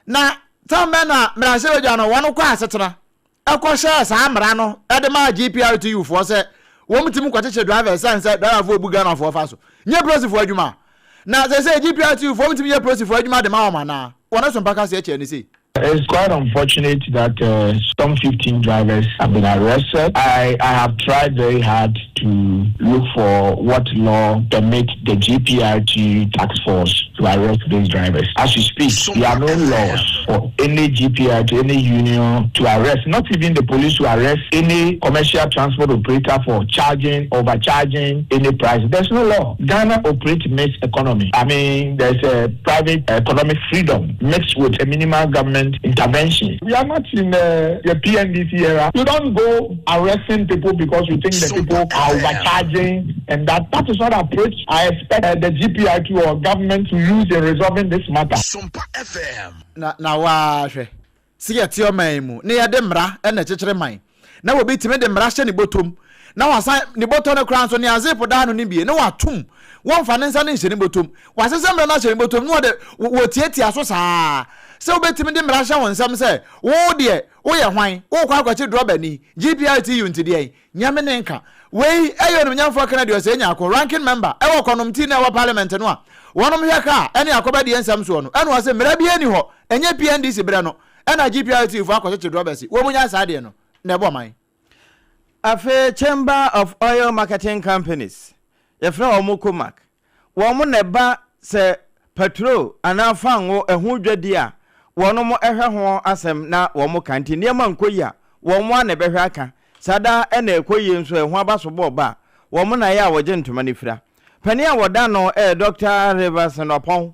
na tam bɛn na mmarahyɛbadwa no wɔn kɔ asetena kɔhyɛɛ saa mmara no de maa GPRTU foɔ sɛ wɔn tumi kɔkyekye drivers sɛn sɛ driverfoɔ bu Ghanafoɔ fa so nyɛ polisifoɔ adwuma na sɛsɛ GPRTU foɔ tumi yɛ polisifoɔ adwuma de ma wɔn anaa wɔn so mpa kaseɛ kyɛɛ ne sei. It's quite unfortunate that uh, some 15 drivers have been arrested. I, I have tried very hard to look for what law permits the GPRT task force to arrest these drivers. As we speak, there are no laws for any GPRT, any union to arrest, not even the police to arrest any commercial transport operator for charging, overcharging any price. There's no law. Ghana operates mixed economy. I mean, there's a private economic freedom mixed with a minimal government intervention. We are not in the, the PNDC era. You don't go arresting people because you think the people are overcharging and that that is not approach I expect uh, the GPIT or government to use in resolving this matter. Na na waa hwɛ sɛ yɛte ɔman yi mu na yɛde mmara na ɛkyekyere man na obi tumi de mmara hyɛ ne bɔtɔm na wasan ne bɔtɔ no koraa nso nea zip da ano no bie na watom wɔmfa ne nsa no nhyɛ ne bɔtɔm wasesɛ mmara no ahyɛ ne bɔtɔm na wɔde wɔtiatia so saa sɛ wobɛtumi de mmara hyɛ wo nsɛm sɛ wo deɛ woyɛ hwan wokɔ akɔkye drɔbani GPRTU nti deɛn Nyame ne nka. Wei yɛ Onimnyamfoɔ Kennedy Osei Nyarko, Ranking Member wɔ Kɔnomti na ɛwɔ Parliament no a wɔnom hwɛ kaa ɛne akɔbɛdeɛ nsɛm soɔ no ɛna ɔse mmara biara nni hɔ ɛnyɛ PNDC berɛ no ɛna GPRTU foɔ akɔkyekye drɔbɛsi wɔn nyae saa deɛ no na ɛbɔ man. Afei Chamber of Oil Marketing Companies, yɛfrɛ wɔn COMAC, Wɔn na ɛba sɛ patrol anaa fango ɛho dwadi a, wɔnom hwɛ ho asɛm na wɔn ka. Nti nneɛma nkɔ yie a, wɔn ara na ɛbɛhwɛ aka. Saa da na ɛkɔ yie nso a, ɛho abasobɔɔ ba a, wɔn na ɛyɛ a wɔgye ntoma no fira. Panin a wɔda ano yɛ Dɔkta Rivers Nɔpɔn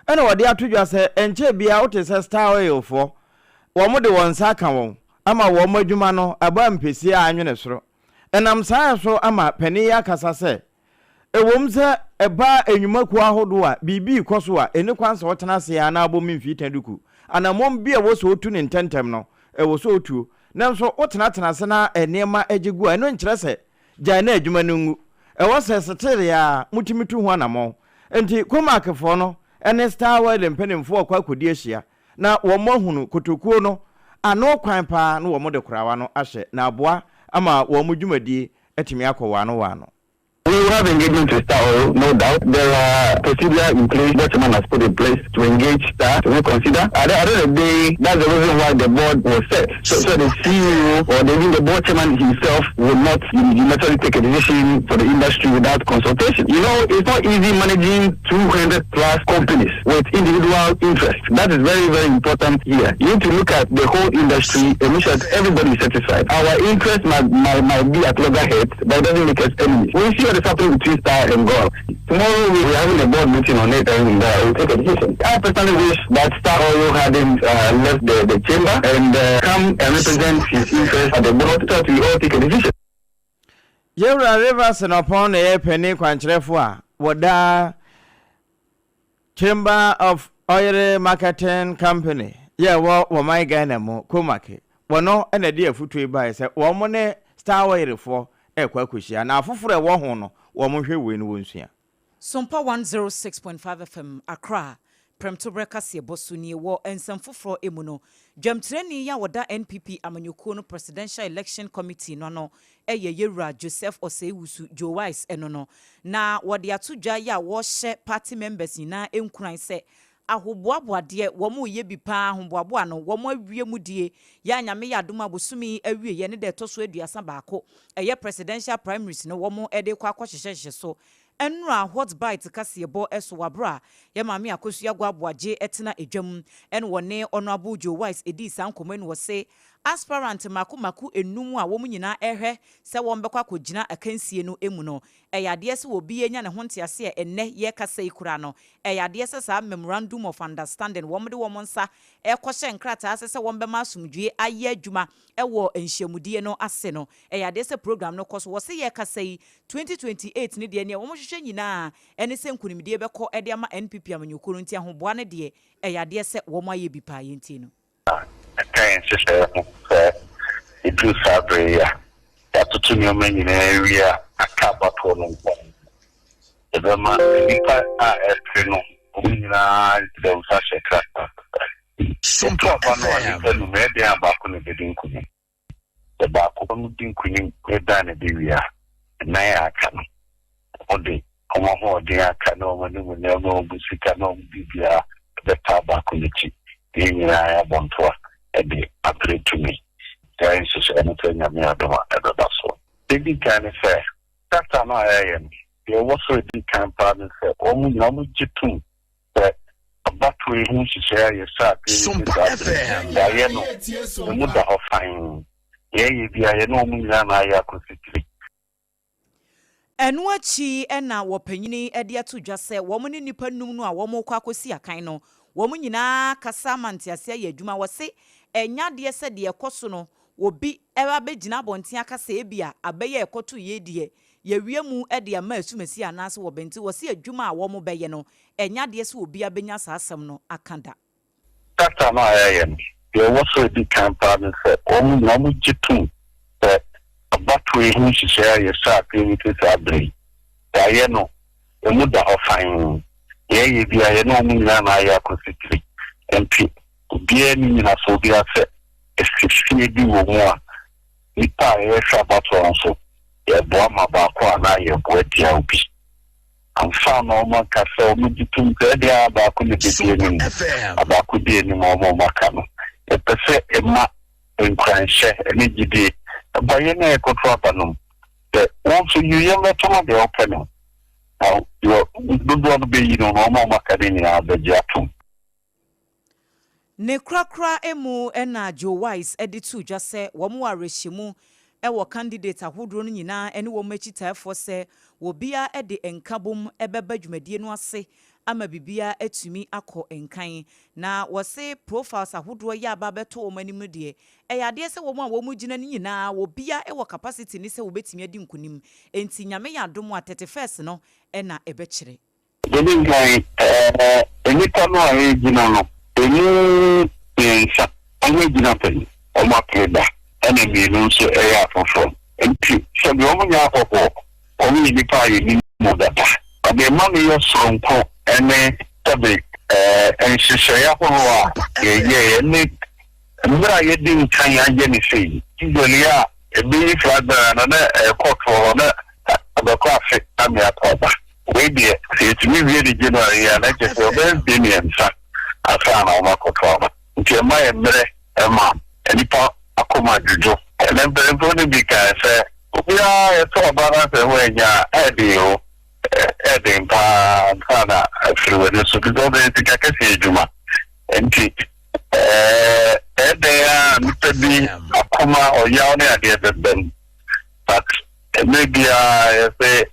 ɛna wɔde ato dwa sɛ ɛnkyɛɛ biara wote sɛ Star Oil foɔ, wɔn de wɔn nsa aka wɔn ama wɔn adwuma no abɔ ampesie a anwene soro. Ɛnam saa so ama panin yi akasa sɛ, Ɛwom sɛ ɛba nnwumakuo ahodoɔ a biribi rekɔ so a, ɛnni kwan sɛ ɔtena ase ara na abɔ me mfii tã duku. Anammɔn bi a ɛwɔ sɛ ɔtu no ntɛmntɛm no, ɛwɔ sɛ ɔtuo. Nanso wotenatena ase na nneɛma gye gu a, ɛno nkyerɛ sɛ gyae na adwuma no ngu. Ɛwɔ sɛ seteere ara motumi tu ho anammɔn. Enti Comac-foɔ no ne Star World mpanimfoɔ rekɔ akɔdi ahyia na wɔahunu kotokuo no ano kwan pa ara na wɔde korawa no ahyɛ na aboa ama wɔn dwumadie atumi akɔ wɔano wɔano. We will have engagement with Star Oil, no doubt. There are procedure in place, board chairman has put in place to engage Star to reconsider. At the, at the end of the day, that's the reason why the board was set. So, so the CEO or the, even the board chairman himself will not necessarily take a decision for the industry without consultation. You know, it's not easy managing 200 plus companies with individual interests. That is very, very important here. You need to look at the whole industry and make sure that everybody is satisfied. Our interest might, might, might be at loggerheads, but it doesn't make us enemies. We see what is happening between Star and God. Tomorrow we are having a board meeting on it and uh, we'll take a decision. I personally wish that Star Oil hadn't uh, left the, the chamber and uh, come and represent his interests at the board so that we all take a decision. Yɛwura Rivers Nɔpɔn na ɛyɛ panin kwankyerɛfo a wɔda Chamber of Oil Marketing Company yɛ ɛwɔ wɔman Ghana mu, COMAC. Wɔno na ɛde afutuo yi baeɛ sɛ wɔn ne Star Oil foɔ rekɔ akɔhyia na afoforɔ a ɛwɔ ho no wɔn nhwɛ wei no wɔnsua. Sompa 106.5 FM, Accra, Prɛmtoberɛ kaseɛbɔ so nie. Wɔ nsɛm foforɔ mu no, dwamtirani yi a ɔda NPP amanyɔkuo no Presidential Election Committee no ano yɛ Yɛwura Joseph Osei Wusu, Joe Wise, no no, na wɔde ato dwa yi a wɔrehyɛ party members nyinaa nkuran sɛ ahoboaboa deɛ wɔn reyɛ bi paa ahoboaboa no wɔn awie mu die yɛ a Nyame yɛ adom a bosome yi awieɛ ne da ɛtɔ so 31 ɛyɛ Presidential Primaries no wɔn de rekɔ akɔhyehyɛhyehyɛ so Ɛnora Hot Bite kaseɛbɔ so wɔ aberɛ a yɛ maame Akosua Guaboagye tena dwam ɛna wɔne Honourable Joe Wise dii saa nkɔmmɔ yi na wɔse aspirant mako mako nnum a wɔn nyinaa rehwɛ sɛ wɔn bɛkɔ akɔgyina akansie no mu no ɛyɛ adeɛ sɛ obi anya ne ho nteaseɛ ɛnnɛ yɛrekasa yi koraa no ɛyɛ adeɛ sɛ saa Memorandum of Understanding wɔn de wɔn nsa rekɔhyɛ nkrataa ase sɛ wɔn bɛma asomdwoeɛ ayɛ adwuma wɔ nhyiamudie no ase no ɛyɛ adeɛ sɛ program no kɔ so wɔse yɛrekasa yi 2028 no deɛ neɛ wɔhwehwɛ nyinaa ɛne sɛ nkunimdie bɛkɔ de ama NPP amanyɔkuo no nti ahoboa no deɛ ɛyɛ adeɛ sɛ wɔn ayɛ bi paa yɛntie no. Na ɛka yɛn nhyehyɛe ho sɛ eduru saa bere yi a, Yɛatoto nneɛma nyinaa awie a aka abatoɔ no nko ara. Yɛbɛma nnipa a ɛpere no wɔn nyinaa de wɔn nsa ahyɛ krataa so. Yɛto aba no a nnipa num, ɛyɛ den a baako na ɛbɛdi nkonim. Sɛ baako no di nkonim na ɛdan ne de wie a, nnan a aka no, wɔde wɔn ahoɔden a aka ne wɔn animuonyam ne wɔn sika ne wɔn biribiara bɛtaa baako no akyi, na yɛn nyinaa yɛabɔ ntoa de apere tumi. Saa nhyehyɛe no sɛ Nyame adom a ɛbɛba so. Deɛ ɛdi kan ne sɛ, kasa no a yɛayɛ no, deɛ ɛwɔ so a ɛdi kan paa ne sɛ wɔn nyinaa wɔgye tom sɛ abatoɔ yi ho nhyehyɛe a yɛhyɛɛ aseɛ de si saa bere yi, yɛayɛ no, emu da hɔ fann. Deɛ yɛyɛ biara, yɛne wɔn nyinaa na ayɛ akɔsi tiri. Ɛno akyi na wɔpanyin de ato dwa sɛ wɔn ne nnipa nnum no a wɔrekɔ akɔsi akan no, wɔn nyinaa kasa ama ntease ayɛ adwuma. Wɔse ɛnyɛ adeɛ sɛ deɛ ɛkɔ so no obi abɛgyina abɔnten aka sɛ ebia aba yi a ɛkɔto yei deɛ yɛawia mu de ama asumasi anaasɛ wɔbɛnti. Wɔse adwuma a wɔbɛyɛ no ɛnyɛ adeɛ sɛ obiara bɛnya saa asɛm no aka da. Kasa no a yɛayɛ no, deɛ ɛwɔ sɛ ɛdi kan paa ne sɛ wɔn nyinaa wɔgye tom sɛ abatoɔ yi ho nhyehyɛeɛ a yɛhyɛɛ aseɛ de si saa berɛ yi, yɛayɛ no, ɛmu da hɔ fann. Deɛ yɛyɛ biara, yɛne wɔn nyinaa na ayɛ akɔsi tiri. Enti obiara nni nnyinasoɔ biara sɛ asisie bi wɔ mu a nnipa a yɛrehwɛ abatoɔ no so, yɛreboa ma baako anaa yɛreboa tia obi. Ansa na wɔaka sɛ wɔgye tom sɛ ɛdeɛn ara baako na ɛbɛdi anim, na baako di anim a wɔn a wɔaka no. Yɛpɛ sɛ ɛma nkuranhyɛ ne gyidie ba yɛn a yɛkɔto aba no mu sɛ wo nso yi yɛn bɛto ma deɛ wopɛ no, na deɛ dodoɔ no bɛyi no na wɔn a wɔaka no nyinaa bɛgye atom. Ne korakora mu na Joe Wise de too dwa sɛ wɔn wɔ awerɛhyɛmu wɔ candidate ahodoɔ no nyinaa ne wɔn akyitaefoɔ sɛ obiara de nkabom bɛba dwumadie no ase ama biribiara atumi akɔ nkan. Na wɔse profiles ahodoɔ yi a aba abɛtɔ wɔn anim no deɛ, ɛyɛ adeɛ sɛ wɔn a wɔgyina no nyinaa obiara wɔ capacity ne sɛ wɔbɛtumi adi nkunim. Enti Nyame yɛ adom a 31st no na ɛbɛkyerɛ. Deɛ ɛdi nkan, nnipa no a ɛregyina no, ɛmu mmiɛnsa wɔagyina pɛn, wɔapere da, ɛna mmienu nso yɛ afoforɔ. Nti sɛdeɛ wɔnyɛ ahɔhoɔ, wɔyɛ nnipa a yɛnim wɔn dada. Na deɛ ɛma no yɛ soronko ne sɛbe nhyehyɛeɛ ahoroɔ a yɛyɛeɛ ne mmerɛ a yɛadi nkan ayɛ no sei. Usually a ɛbɛyi flag bearer no na ɛkɔ toɔ hɔ na abɛkɔ afe ame akɔ aba. Wei deɛ, sɛ yɛtumi wie no January yi a, na kyerɛ sɛ ɔbɛyɛ mfeɛ mmiɛnsa ansa na wɔakɔto aba. Nti ɛma yɛ mmerɛ ma nnipa akoma dwodwo. Ɛnnɛ mpanimfoɔ no bi kae sɛ, obiara yɛto aba na sɛ woannya a, ɛyɛ den o, ɛyɛ den pa ara ansa na afiri w'ani so because ɛyɛ sika kɛseɛ adwuma. Nti ɛyɛ dɛn ara a nnipa bi akoma, ɔyaw ne adeɛ bɛba mu. But mmerɛ biara yɛse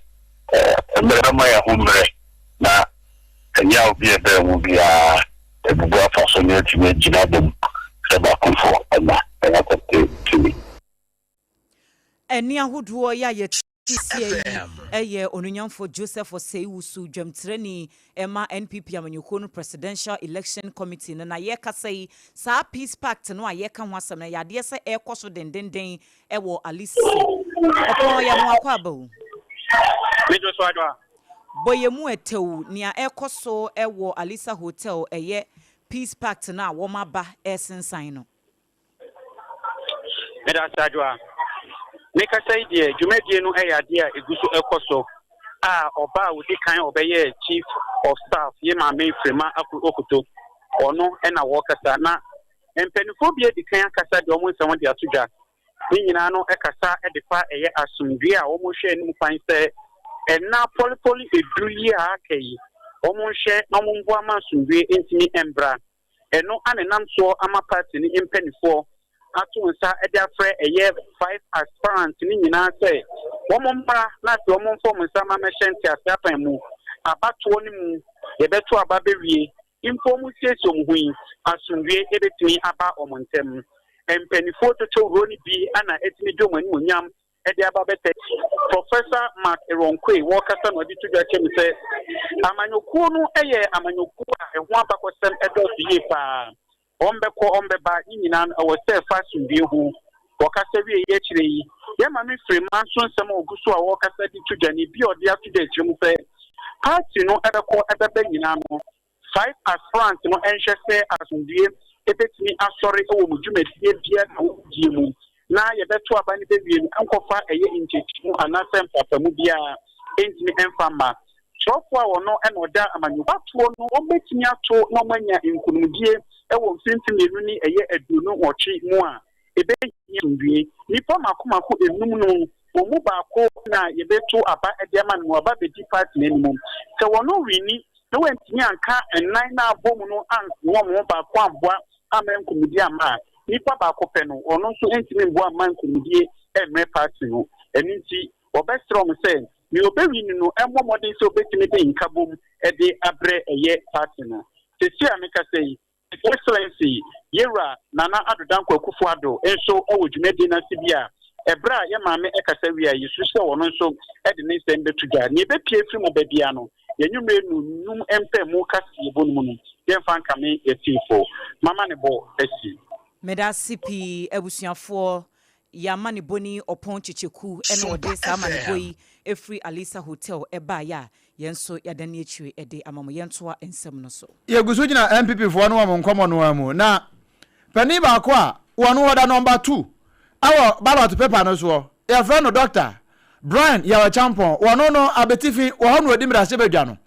mmerɛ bɛma yɛn ho mmerɛ na ɛyaw bi a ɛbɛn ho biara abubu afa so na yɛatumi agyina abom sɛ baakofoɔ na yɛakɔte tumi. Ɛnne ahodoɔ yi a yɛte seɛ yi yɛ Onuonyamfoɔ Joseph Osei Wusu, dwamtirani ma NPP amanyɔkuo no Presidential Election Committee no. Na yɛrekasa yi, saa Peace Pact no a yɛreka ho asɛm no, ɛyɛ adeɛ sɛ ɛrekɔ so dendenden wɔ Alise. Ɔpɔn yɛ mo akwaaba o. Me dwo so adwoa. Bɔ yɛ mu ɛtɛw nea ɛrekɔ so wɔ Alisa Hotel ɛyɛ Peace Pact no a wɔn aba resensan no. Meda ase Adwoa. Me kasa yi deɛ dwumadie no yɛ adeɛ a ɛgu so ɛkɔ so a ɔbaa a ɔdi kan ɔbɛyɛɛ Chief of Staff ye Maame Frema Akoto ɔno na wɔkasa na Mpaninfoɔ bi adi kan akasa de wɔn nsɛm de ato dwa. Ne nyinaa no kasa de fa ɛyɛ asomdwoeɛ a wɔhwɛ anim kwan sɛ nna pɔlepɔle edu yi a aka yi, wɔnhwɛ na wɔmmoa ma asomdwoeɛ ntumi mbra. Ɛno a na ɛnam soɔ ama party no mpaninfoɔ ato nsa de afrɛ ɛyɛ five aspirants no nyinaa sɛ wɔn mmra na afei wɔn mfa wɔn nsa mma mmɛhyɛ ntease apan mu. Abatoɔ no mu yɛbɛto aba bɛwie Mpo wɔresiesie wɔn ho yi, asomdwoe betumi aba wɔn ntam. Mpanimfoɔ twotwowuro no bi na atumi de wɔn animuonyam de aba abɛtɛ. Professor Mark Eronquay wɔrekasa na ɔde to dwa kyerɛ mu sɛ, amanyɔkuo no yɛ amanyɔkuo a ɛho abakɔsɛm dɔɔso yie pa ara. Wɔbɛkɔ, wɔbɛba, ne nyinaa no, ɛwɔ sɛ ɛfa asomdwoe ho. Wɔkasa wieeɛ akyire yi, Yɛn Maame Frema nso nsɛm a ɔgu so a ɔrekasa de to dwa ne bi a ɔde ato dwa akyerɛ mu sɛ party no bɛkɔ bɛba nyinaa no, Five aspirants no nhwɛ sɛ asomdwoeɛ bɛtumi asɔre wɔ mo dwumadie biara a wodie mu na yɛbɛto aba no bɛwie no nkɔfa ɛyɛ nkyɛkyɛmu anaasɛ mpaapamu biara ntumi mfa mma. Kyerɛwfoɔ a ɔno na ɔda amanyɔkuo Abatoɔ no wɔbɛtumi ato na wɔanya nkunimdie wɔ mfimfini mmienu ne ɛyɛ 28 mu a, ɛbɛhia asomdwoeɛ. Nnipa mmaako mmaako nnum no, wɔn mu baako na yɛbɛto aba de ama no na waba abɛdi party no anim. Sɛ wɔn winni na wantumi anka nnan no a abɔ mu no anwɔ wɔn ho baako amboa amma nkunimdie amma a, nipa baako pɛ no, ɔno nso ntumi mboa mma nkunimdie mmrɛ party no. Ɛno nti, wɔbɛsrɛ wɔn sɛ, nea ɔbɛwini no mmɔ mmɔden sɛ ɔbɛtumi de nkabom de abrɛ ɛyɛ party no. Seesei a mekasa yi, His Excellency Yewura Nana Addo Dankwa Akufo Addo nso wɔ dwumadie no ase bi a ɛberɛ a yɛn maame kasa wie a yɛsuru sɛ ɔno nso de ne nsɛm bɛto dwa. Nea ɛbɛpue afiri mu aba biara no, yɛn anwummerɛ nnɔnnum mpaemu kaseɛbɔ no mu no, yɛmfa nkame yɛn atiefo. M'amanebɔ asi. Medase pii abusuafoɔ Yɛn amanebɔni Ɔpɔn Kyekyeku na ɔde saa amanebɔ yi firi Alisa Hotel baeɛ a yɛn nso yɛadane akyire de ama mo. Yɛntoa nsɛm no so. Yɛgu so gyina NPP foɔ no wɔn nkɔmmɔ no ara mu na panin baako a wɔn ɔda number two wɔ ballot paper no soɔ, yɛfrɛ no Doctor Brian Yaw Acheampong, wɔno no Abetifi wɔ hɔ na ɔdi mmarahyɛbadwa no.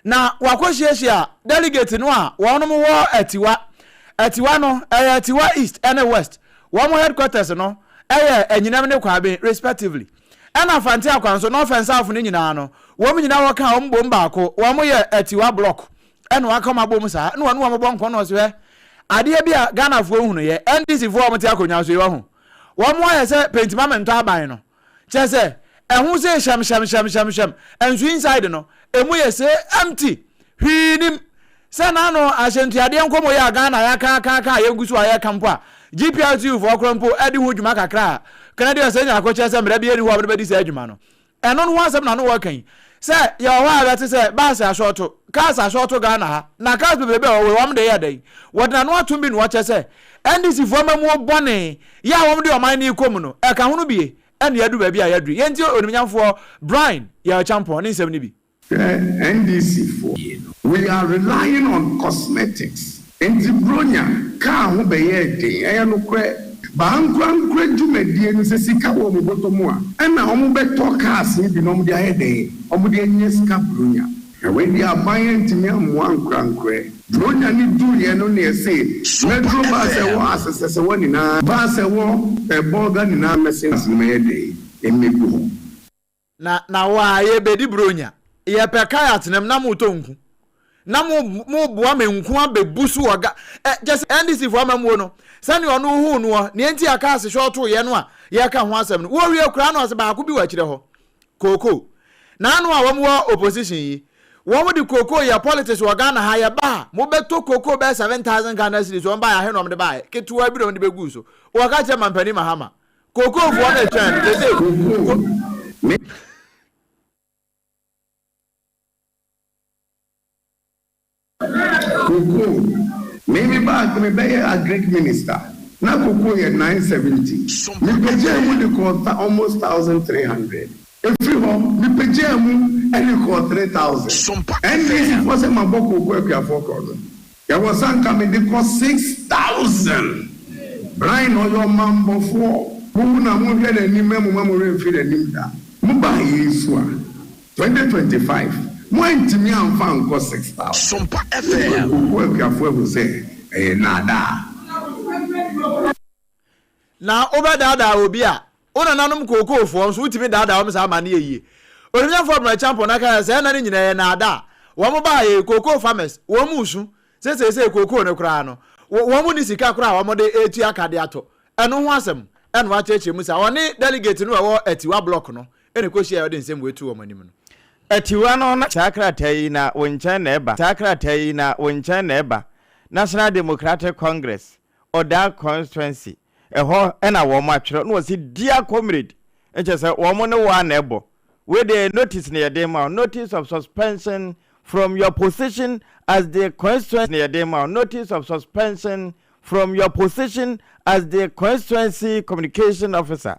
Na wakɔhyiahyia delegate no a wɔnom wɔ Atiwa. Atiwa no, ɛyɛ Atiwa East ne West. Wɔn headquarters no yɛ Anyinam ne Kwaben respectively. Ɛna Fante Akwanso, North and South no nyinaa no, wɔn nyinaa wɔka wɔn bom baako, wɔn yɛ Atiwa block. Ɛna waka wɔn abom saa, ɛna wɔne wɔn bɔ nkɔmmɔ na ɔse hwɛ, adeɛ bi a Ghanafoɔ nhunuiɛ, NDC foɔ a wɔte akonnwa so yi, wahu, wɔn ayɛ sɛ pentima mentɔ aban no. Kyerɛ sɛ, ɛho see hyɛmhyɛmhyɛmhyɛmhyɛm, nso inside no, emu yɛ see empty, hwee nnim. Sɛ n'ano ahyɛntuadeɛ nkɔmmɔ yi a Ghana yɛaka aka aka a yɛgu so a yɛreka mpo a, GPRTU foɔ koraa mpo adi ho dwuma kakra a, Kennedy Osei Nyarko kyerɛ sɛ mmara biara nni hɔ a wɔde bɛdi saa adwuma no. Ɛno no ho asɛm na na wɔreka yi. Sɛ yɛwɔ hɔ a yɛbɛte sɛ bus asɔɔto, cars asɔɔto Ghana ha, na cars bebrebe a ɛwɔ hɔ yi wɔn de yɛ dɛn? Wɔde n'ano atom bi na wɔkyerɛ sɛ NDC foɔ amammuo bɔne yɛ a wɔn de ɔman no rekɔ mu no, ɛka ho no bie ɛna yɛadu baabi a yɛaduru yi. Yɛntie Onimnyamfoɔ Brian Yaw Acheampong ne nsɛm no bi. Hwɛ NDC foɔ, we are relying on cosmetics nti bronya kaa ho bɛyɛɛ den, ɛyɛ nokorɛ. But ankorankorɛ dwumadie no sɛ sika wɔ wɔn bɔtɔ mu a ɛna wɔn bɛtɔ cars no bi na wɔn de ayɛ dɛn? Wɔn de anya sika bronya. Na wei deɛ aban antumi ammoa ankorankorɛ. Bronya no duruiɛ no na yɛse metro bus ɛwɔ Asesɛsɛwa nyinaa, bus ɛwɔ Bolga nyinaa mmɛsen bus no mɛyɛ dɛn mmɛgu hɔ. Na na wo a yɛbɛdi buronya, yɛpɛ kae atenam na motɔ nku. Na mo moboa me nku abɛbu so wɔ ga ɛ kyɛ sɛ NDC foɔ amammuo no sɛnea ɔno huu noɔ nea nti a cars shɔɔto yɛ no a yɛka ho asɛm no wɔwie koraa na ɔsɛ baako bi wɔ akyirɛ hɔ kookoo na ano a wɔn wɔ opposition yi wɔn de kookoo yɛ politics wɔ Ghana ha yɛba a mobɛtɔ kookoo bɛyɛ 7000 Ghana cedis wɔn baeɛ ahe na wɔn de baeɛ ketewa bi na wɔn de bɛguu so wɔka kyerɛ mampanin Mahama Kookoofoɔ na ɛtwɛn no sese ko. Cocoa, me me bag me bɛyɛ agric minister na cocoa yɛ 970 me pagyaa mu de kɔɔ almost 1300 ɛfiri hɔ me pagyaa mu de kɔɔ 3000 NDC foɔ sɛ mabɔ cocoa akuafoɔ korɔ no Ɛwɔ sɛ anka mede kɔ 6000. Brian ɔyɛ ɔmanbɔfoɔ. Mohu no a monhwɛ n'anim mma mo werɛ mfiri n'anim da. Mobaa yei so a, 2025 moantumi amfa ankɔ 6000. Kokoa akuafoɔ ahu sɛ ɛyɛ nnaadaa. Na wobɛdaadaa obi a, wo nananom kookoofoɔ nso wotumi daadaa wɔn saa ma no yɛ yie. Onimnyamfoɔ Abena Acheampong na kaeɛ sɛ saa nna no nyinaa ɛyɛ nnaadaa. Wɔn baa yei, kookoo farmers, wɔn resu sɛ seesei kookoo no koraa no, wɔn nni sika koraa a wɔde retua ka de atɔ. Ɛno ho asɛm na wakyerɛkyerɛ mu saa. Ɔne delegate no a ɛwɔ Atiwa block no na ɛkɔhyiaeɛ a ɔde nsɛm wei too wɔn anim no. Atiwa no na saa krataa yi na wo nkyɛn na ɛba, saa krataa yi na wo nkyɛn na ɛba, National Democratic Congress, Oda constituency ɛhɔ na wɔn atwerɛ na wɔsi dear comrade nkyɛ sɛ wɔn ne wo a na ɛbɔ wei deɛ notice na yɛde ma wo notice of suspension from your position as the constituency na yɛde ma wo notice of suspension from your position as the constituency communication officer.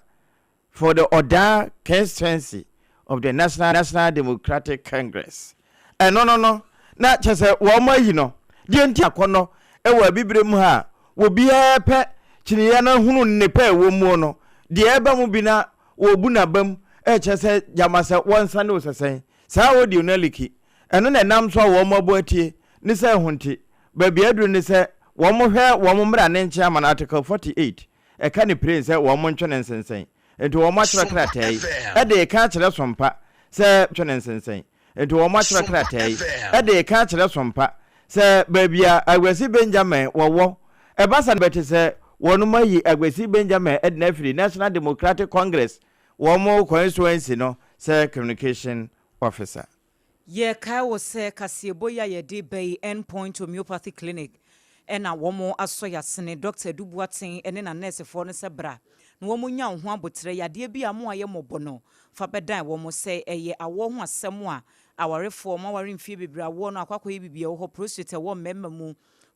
for the Odaa Constituency of the National National Democratic Congress. Ɛno no no, na kyerɛ sɛ wɔn ayi no. Deɛ nti akɔnnɔ wɔ Abibire mu ha a obiara pɛ kyiniiɛ no hunu nnepa a ɛwɔ muo no, deɛ ɛba mu bi na wɔbu n'abam kyerɛ sɛ gyama sɛ wɔnsane wo sɛsɛn. Saa audio no aliki. Ɛno na ɛnam so a wɔn abɔ atie ne sɛ ɛho nti, baabi a aduru ne sɛ wɔn hwɛ wɔn mmara ne nkyɛn ama no Article 48 ɛka ne piren sɛ wɔn ntwe ne nsensɛn. Enti wɔn atwerɛ krataa yi de reka akyerɛ Sompa sɛ ntwe ne nsensɛn. Enti wɔn atwerɛ krataa yi de reka akyerɛ Sompa sɛ baabi a Aguasi Benjamin wɔwɔ ɛba sa no bɛte sɛ wɔnom ayi Aguasi Benjamin de no afiri National Democratic Congress wɔn constituency no sɛ Communication Officer. Yɛrekae wo sɛ kaseɛbɔ yi a yɛde reba yi End Point Homeopathy Clinic na wɔn asɔ yasene, Dɔkta Adu Boateng ne n'anɛɛsefoɔ no sɛ bra na wɔn nya wo ho aboterɛ, yadeɛ bi a mo ayɛ mmɔbɔ no fa bɛdan wɔn, sɛ ɛyɛ awoɔ ho asɛm a, awarefoɔ, mo aware mfie bebree awoɔ no akɔ akɔyɛ biribi ɛwɔ hɔ, prostrate ɛwɔ mmarima mu,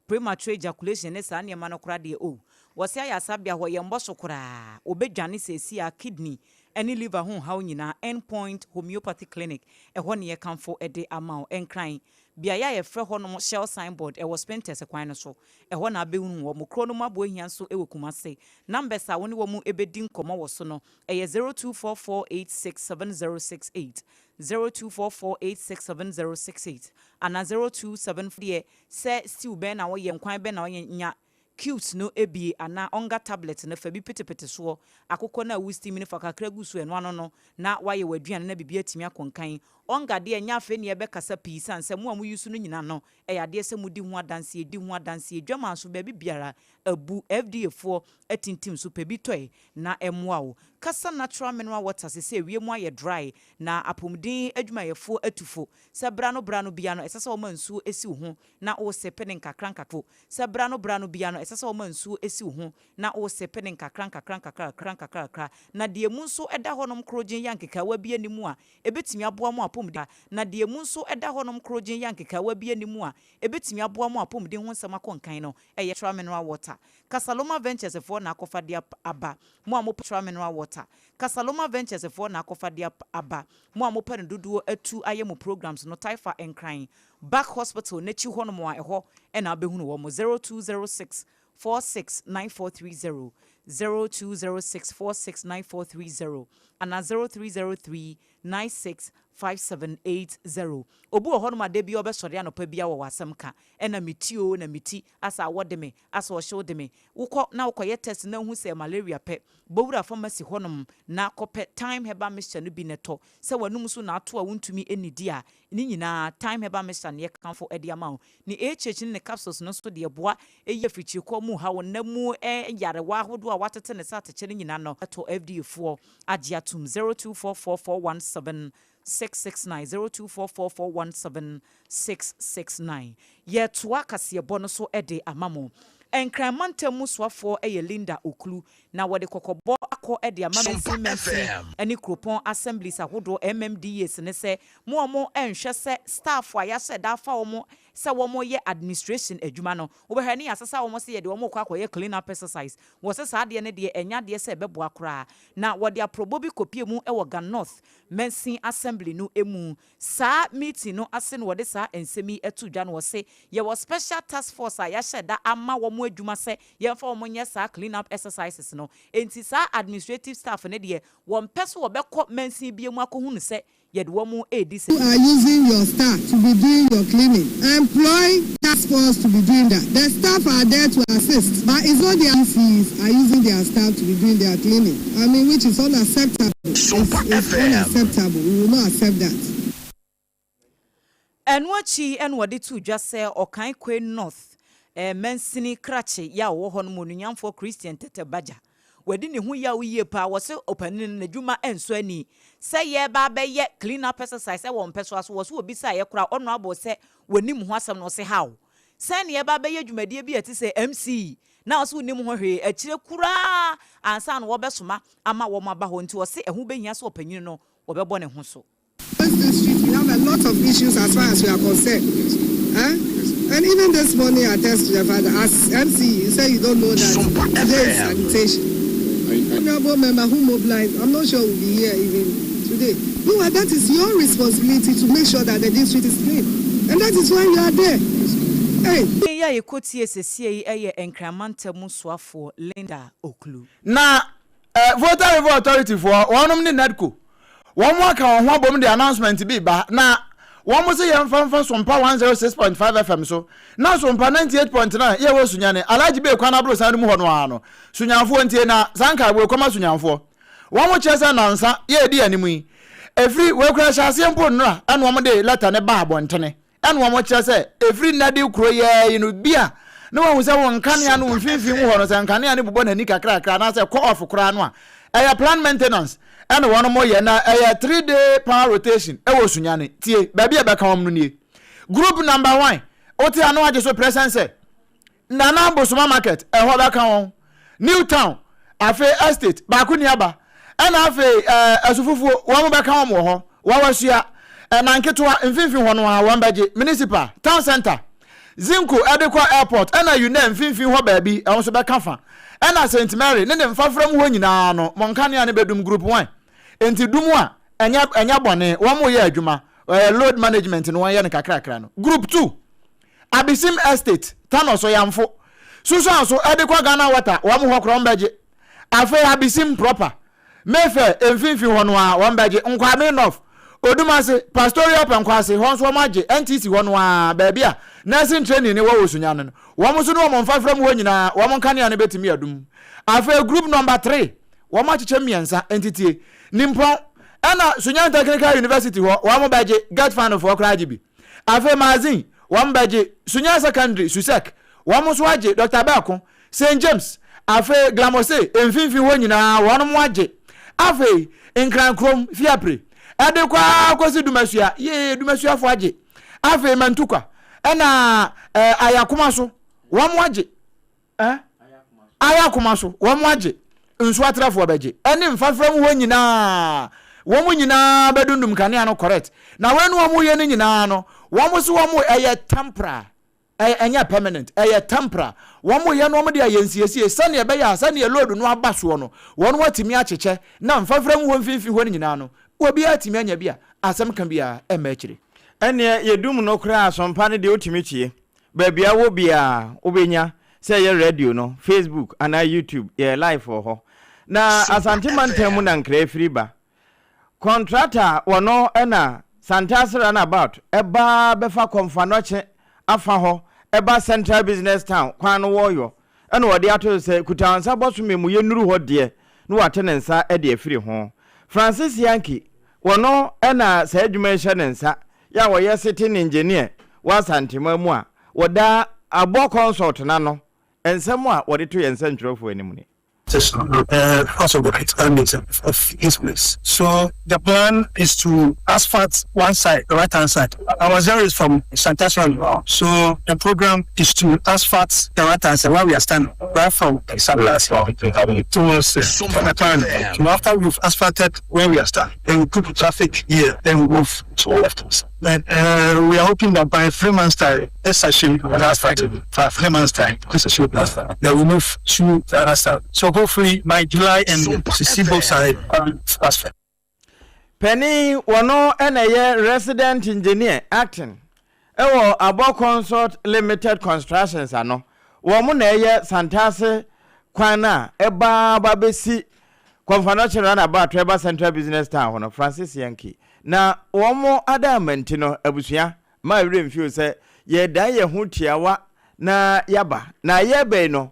premature ejaculation ne saa nneɛma no koraa deɛ oh, wɔse ayaresabea hɔ yɛmmɔ so koraa, wɔbɛdwane seesei a, kidney ne liver ho haw nyinaa, End Point Homeopathy Clinic, ɛhɔ ne yɛkamfo de ama wo. Nkran, beaeɛ a yɛfrɛ hɔnom Shell Signboard, ɛwɔ Spintex kwan no so, ɛhɔ na wobɛhunu wɔn. Kuro no mu aboahia nso wɔ Kumase. Numbers a wo ne wɔn bɛdi nkɔmmɔ wɔ so no, ɛyɛ 0244867068, 0244867068, anaa 027 deɛ sɛ stew bɛn na woyɛ, nkwan bɛn na woyɛ, nya Cubes no bie anaa ɔnga tablet no fa bi petepete soɔ, akokɔ no a wo steam no fa kakra gu so ɛno ano no na wayɛ w'aduane na biribi atumi akɔ nkan. Ɔnga deɛ ɛnyɛ afei na yɛbɛkasa pii sane sɛ mo a mo use no nyina no ɛyɛ adeɛ sɛ modi ho adanseɛ di ho adanseɛ adwaman so baabi biara abu FDA foɔ atintim so pɛ bi tɔɛ na ɛmmoa wo. Kasa natural mineral water sesei wiem ayɛ dry na apomuden adwumayɛfoɔ atu fo sɛ bra no bra no biara no ɛsɛ sɛ wɔma nsuo si wo ho na wosepe no nkakra nkakra. Sɛ bra no bra no biara no, ɛsɛ sɛ woma nsuo si wo ho na wosepe no nkakra nkakra nkakra nkakra nkakra. Na deɛ emu nso da hɔnom korogyen yɛ nkekaawa bi nni mu a, ɛbɛtumi aboa mo apɔmuden. Na deɛ emu nso da hɔnom korogyen yɛ nkekaawa bi nni mu a, ɛbɛtumi aboa mo apɔmuden ho nsɛm akɔ nkan no, ɛyɛ Natural Mineral Water. Casaloma Ventures foɔ na akɔfa de aba. Mo a mopɛ Natural Mineral Water. Casaloma Ventures foɔ na akɔfa de aba. Mo a mopɛ no dodoɔ atu ayɛ mo programs no, Taifa Nkran, Back Hospital n'akyi hɔnom a ɛhɔ na wobɛhunu wɔn, 0206 46 9430, 0206 46 9430 anaa 0303 96 5780. Obi wɔ hɔnom a da biara ɔbɛsɔre anɔpa biara wɔ w'asɛm ka, ɛna me ti oo na me ti, asɛ awɔ de me, asɛ ɔhyew de me. Wokɔ na wokɔyɛ test na wohu sɛ ɛyɛ malaria pɛ, bɔ wura pharmacy hɔnom na kɔpɛ Thyme Herbal Mixture no bi na tɔ. Sɛ w'anum so na ato a wontumi nnidi a, Ne nyinaa, Thyme Herbal Mixture na yɛkamfo de ama wo. Ne HH ne ne capsules no nso deɛ ɛboa yi afirikyirikɔ mu haw, nna mu nyarewa ahodoɔ a wɔatete ne sɛ atɛkyɛ no nyinaa no, tɔ FDA foɔ agye atom, 0244417669, 0244417669. Yɛretoa kaseɛbɔ no so de ama mo. Nkran mantam mu soafoɔ yɛ Linda Ocloo, na wɔde kɔkɔbɔ akɔ de ama mansin mansin ne kuropɔn assemblies ahodoɔ, MMDAs, no sɛ Mo a mo nhwɛ sɛ staff a yɛahyɛ da afa wɔn sɛ wɔn yɛ administration adwuma no, wobɛhwɛ ne yɛasesa wɔn sɛ yɛde wɔn rekɔ akɔyɛ clean up exercise. Wɔ sɛ saa adeɛ no deɛ ɛnyɛ adeɛ sɛ ɛbɛboa koraa. Na wɔde aprɔbɔ bi kɔpie mu wɔ Ga North Mansin Assembly no mu. Saa meeting no ase na wɔde saa nsɛm yi too dwa no wɔse yɛwɔ special task force a yɛahyɛ da ama wɔn adwuma sɛ yɛmfa wɔn nyɛ saa clean up exercises no. Enti saa administrative staff no deɛ wɔmpɛ sɛ wɔbɛkɔ mansin biara mu akɔhunu sɛ yɛde wɔn redi sɛ. You are using your staff to be doing your cleaning. Employ task force to be doing that. The staff are there to assist, but it's not the MCs are using their staff to be doing their cleaning. I mean, which is unacceptable. It's, it's unacceptable. We will not accept that. Ɛno akyi na wɔde too dwa sɛ Ɔkan North mansini krakye yɛ a ɔwɔ hɔ no mu onunyamfoɔ Christian Tete Bagya Wadi ne ho yaw yie paa. Wɔse ɔpanin no n'adwuma nsɔ ani. Sɛ yɛreba abɛyɛ clean up exercise wɔ mpɛsoa so, wɔse wɔbisaeɛ koraa Honourable sɛ wɔnim ho asɛm no, ɔse how? Sɛn na yɛreba abɛyɛ dwumadie bi a ɛte sɛ MC na ɔse wonnim ho hwee? Akyire koraa ansa na wɔbɛsoma ama wɔaba hɔ nti ɔse ɛho bɛhia sɛ ɔpanin no wɔbɛbɔ ne ho so. This district we have a lot of issues as far as we are concerned eh and even this morning I text to the father as MC you say you don't know that today is sanitation. Honorable member who mobilized, I'm not sure will be here even today. Meanwhile, that is your responsibility to make sure that the district is clean. And that is why you are there. Hey. Yi a yɛkɔtie sesie yi yɛ Nkran mantam mu soafoɔ Linda Ocloo. Na eh, Volta River Authority foɔ, wɔnom ne NEDCO, wɔn aka wɔn ho abom de announcement bi ba, na wɔn se yɛmfa mfa Sompa 106.5 FM so, na Sompa 98.9 yɛ wɔ Sunyani, Alhaji Bey kwan aborosan no mu hɔ no ara no, Sunyanfoɔ ntie na saa nkaebɔ yi kɔma Sunyanfoɔ. Wɔn kyerɛ sɛ nansa yɛ edi anim yi, ɛfiri wei koraa ɛhyɛ aseɛ mpo nnora ɛna wɔn de lɛta no baa abɔntene. Ɛna wɔn kyerɛ sɛ ɛfiri nnɛ de kuro yi ara yi no bi a na wahu sɛ wo nkanea no wo mfimfini mu hɔ no sɛ nkanea no bobɔ n'ani kakrakra anaasɛ kɔ off koraa no a ɛyɛ plan maintenance ɛna wɔn mo yɛ na ɛyɛ 3 day power rotation ɛwɔ Sunyani. Tie baabi a ɛbɛka wɔn no nie. Group number one wote ano agye so present sɛ Nana Bosoma market ɛhɔ bɛka wɔn, New town, afei estate baako ni aba, ɛna afei ɛɛ Asufufuo wɔn bɛka wɔn wɔ hɔ, Wawasua, ɛna nketewa mfimfini hɔ no ara wɔn bɛgye, Municipal, town center, Zinco ɛde kɔ airport ɛna UNER mfimfini hɔ baabi ɛho nso bɛka fa, ɛna Saint Mary ne ne mfafra mu hɔ nyinaa no mo nkanea no bɛdum group one, nti dum a ɛnyɛ ɛnyɛ bɔne wɔn reyɛ adwuma, ɛyɛ load management no wɔn yɛ no kakrakra no. Group two. Abisim Estate, Tano so Yamfo, Susuan so ɛde kɔ Ghana Water wɔn hɔ koraa wɔn bɛgye. Afei Abisim proper, Mayfair mfimfini hɔ no ara wɔn bɛgye, Nkwame North, Odumase, Pastoral Pɛnkɔase hɔ nso wɔn agye, NTC hɔ no ara baabi a Nursing Training no wɔ wɔ Sunyani no, wɔn nso ne wɔn mfafra mu hɔ nyinaa wɔn nkanea no bɛtumi adum. Afei group number three, wɔn akyekyɛ mmiɛnsa, nti tie, Nimpɔn, ɛna Sunyani Technical University hɔ wɔn bɛgye, GetFund foɔ koraa agye bi. Afei Magazine, wɔn bɛgye, Sunyani Secondary, Susec, wɔn nso agye, Doctor Berko, Saint James, afei Glamose, mfimfini hɔ nyinaa wɔn agye. Afei Nkran kurom, Fiapre, ɛde kɔ ara kɔsi Dumasua, yee, Dumasuafo agye. Afei Mantukwa, ɛna ɛɛ Ayakoma so, wɔn agye. Eh? Ayɛ akoma so, wɔn agye. Nsuo atrɛfoɔ bɛgye. Ɛne mfafra mu hɔ nyinaa, wɔn nyinaa bɛdundum kanea no correct. Na wei no wɔn yɛ no nyinaa no, wɔn so wɔn ɛyɛ temporary. Ɛyɛ ɛnyɛ permanent, ɛyɛ temporary. Wɔn yɛ no wɔn de ayɛ nsiesie sɛnea ɛbɛyɛ a sɛnea load no aba soɔ no, wɔn atumi akyekyɛ na mfafra mu hɔ mfimfini hɔ no nyinaa no, obiara atumi anya bi a asɛm ka biara ɛmma akyire. Ɛnneɛ yɛdum no koraa a, Sompa no deɛ wotumi tie. Baabi a wowɔ biara wobɛnya, sɛ ɛyɛ radio no, Facebook anaa YouTube, yɛyɛ live wɔ hɔ. Na Asante mantam mu na nkra firi ba. Kɔntrata a wɔno na Santase Runabout ba bɛfa Kɔmfoanɔkye afa hɔ ba Central Business Town kwan no wɔyɔ na wɔde ato so sɛ Kutawansa bɔsome mu yɛnnuru hɔ deɛ na wate ne nsa de afiri ho. Francis Yankee, wɔno na saa adwuma yi hyɛ ne nsa yɛ a wɔyɛ sitting engineer wɔ Asanteman mu a wɔda Abɔ Consult no ano. Nsɛm a wɔde to yɛn nsɛntwerɛfoɔ anim ni. Part of the right of his place. So the plan is to asphalt one side, the right hand side. Our zero is from Santas So the program is to asphalt the right hand side where we are standing, right from Santas towards the So after we've asphalted where we are standing, then we put the traffic here, then we move to left. Then uh, we are hoping that by three months' time, this session will asphalt. For three months' time, this session will asphalt. Then we move to the other side. So hopefully by July and to see both sides asphalt. Panin, wɔno na ɛyɛ Resident Engineer, Acting, wɔ Abɔ Consult Limited Constructions ano. Wɔn na ɛyɛ Santase kwan no a ɛba ba bɛsi Komfo-Anokye Roundabout ɛba Central Business Town hɔ no, Francis Yankee. Na wɔn adaama nti no, abusua, mma werɛ mfi o sɛ yɛredan yɛn ho tiawa na yɛaba. Na yɛreba yi no,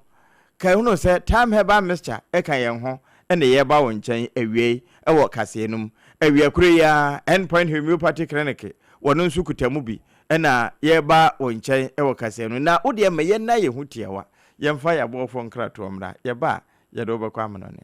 ka hunu sɛ Thyme Herbal Mixture ka yɛn ho na yɛreba wo nkyɛn awiei wɔ kaseɛ no mu. Awia koro yi ara, End Point Homeopathy Clinic, wɔn nso kuta mu bi na yɛreba wo nkyɛn wɔ kaseɛ no mu. Na wo deɛ ma yɛnna yɛn ho tiawa, yɛmfa yɛn aboɔfoɔ nkratoɔ mmra. Yɛba a, yɛde wo bɛkɔ amenɔne.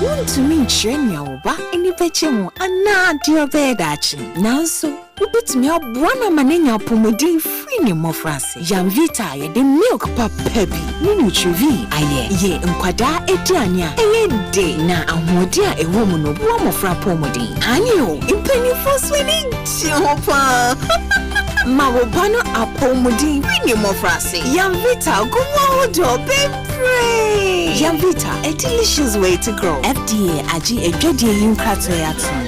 Wuntumi nkyerɛ nea wo ba ani bɛgye ho anaa deɛ ɔbɛyɛ daakye. Nanso. Wobɛtumi aboa no ama no anya apɔmuden firi ne mmɔfraase. Yamvita a yɛde milk papa bi ne Nutrivie ayɛ yɛ nkwadaa aduane a ɛyɛ dɛ na ahoɔden a ɛwɔ mu no boa mmɔfra apɔmuden. Aane o, mpanimfoɔ nso ani gye ho pa ara. Ma wo ba no apɔmuden firi ne mmɔfraase. Yamvita gu mu ahodoɔ bebree. Yamvita, a delicious way to grow. FDA agye adwadie yi nkratoɔ yi atom.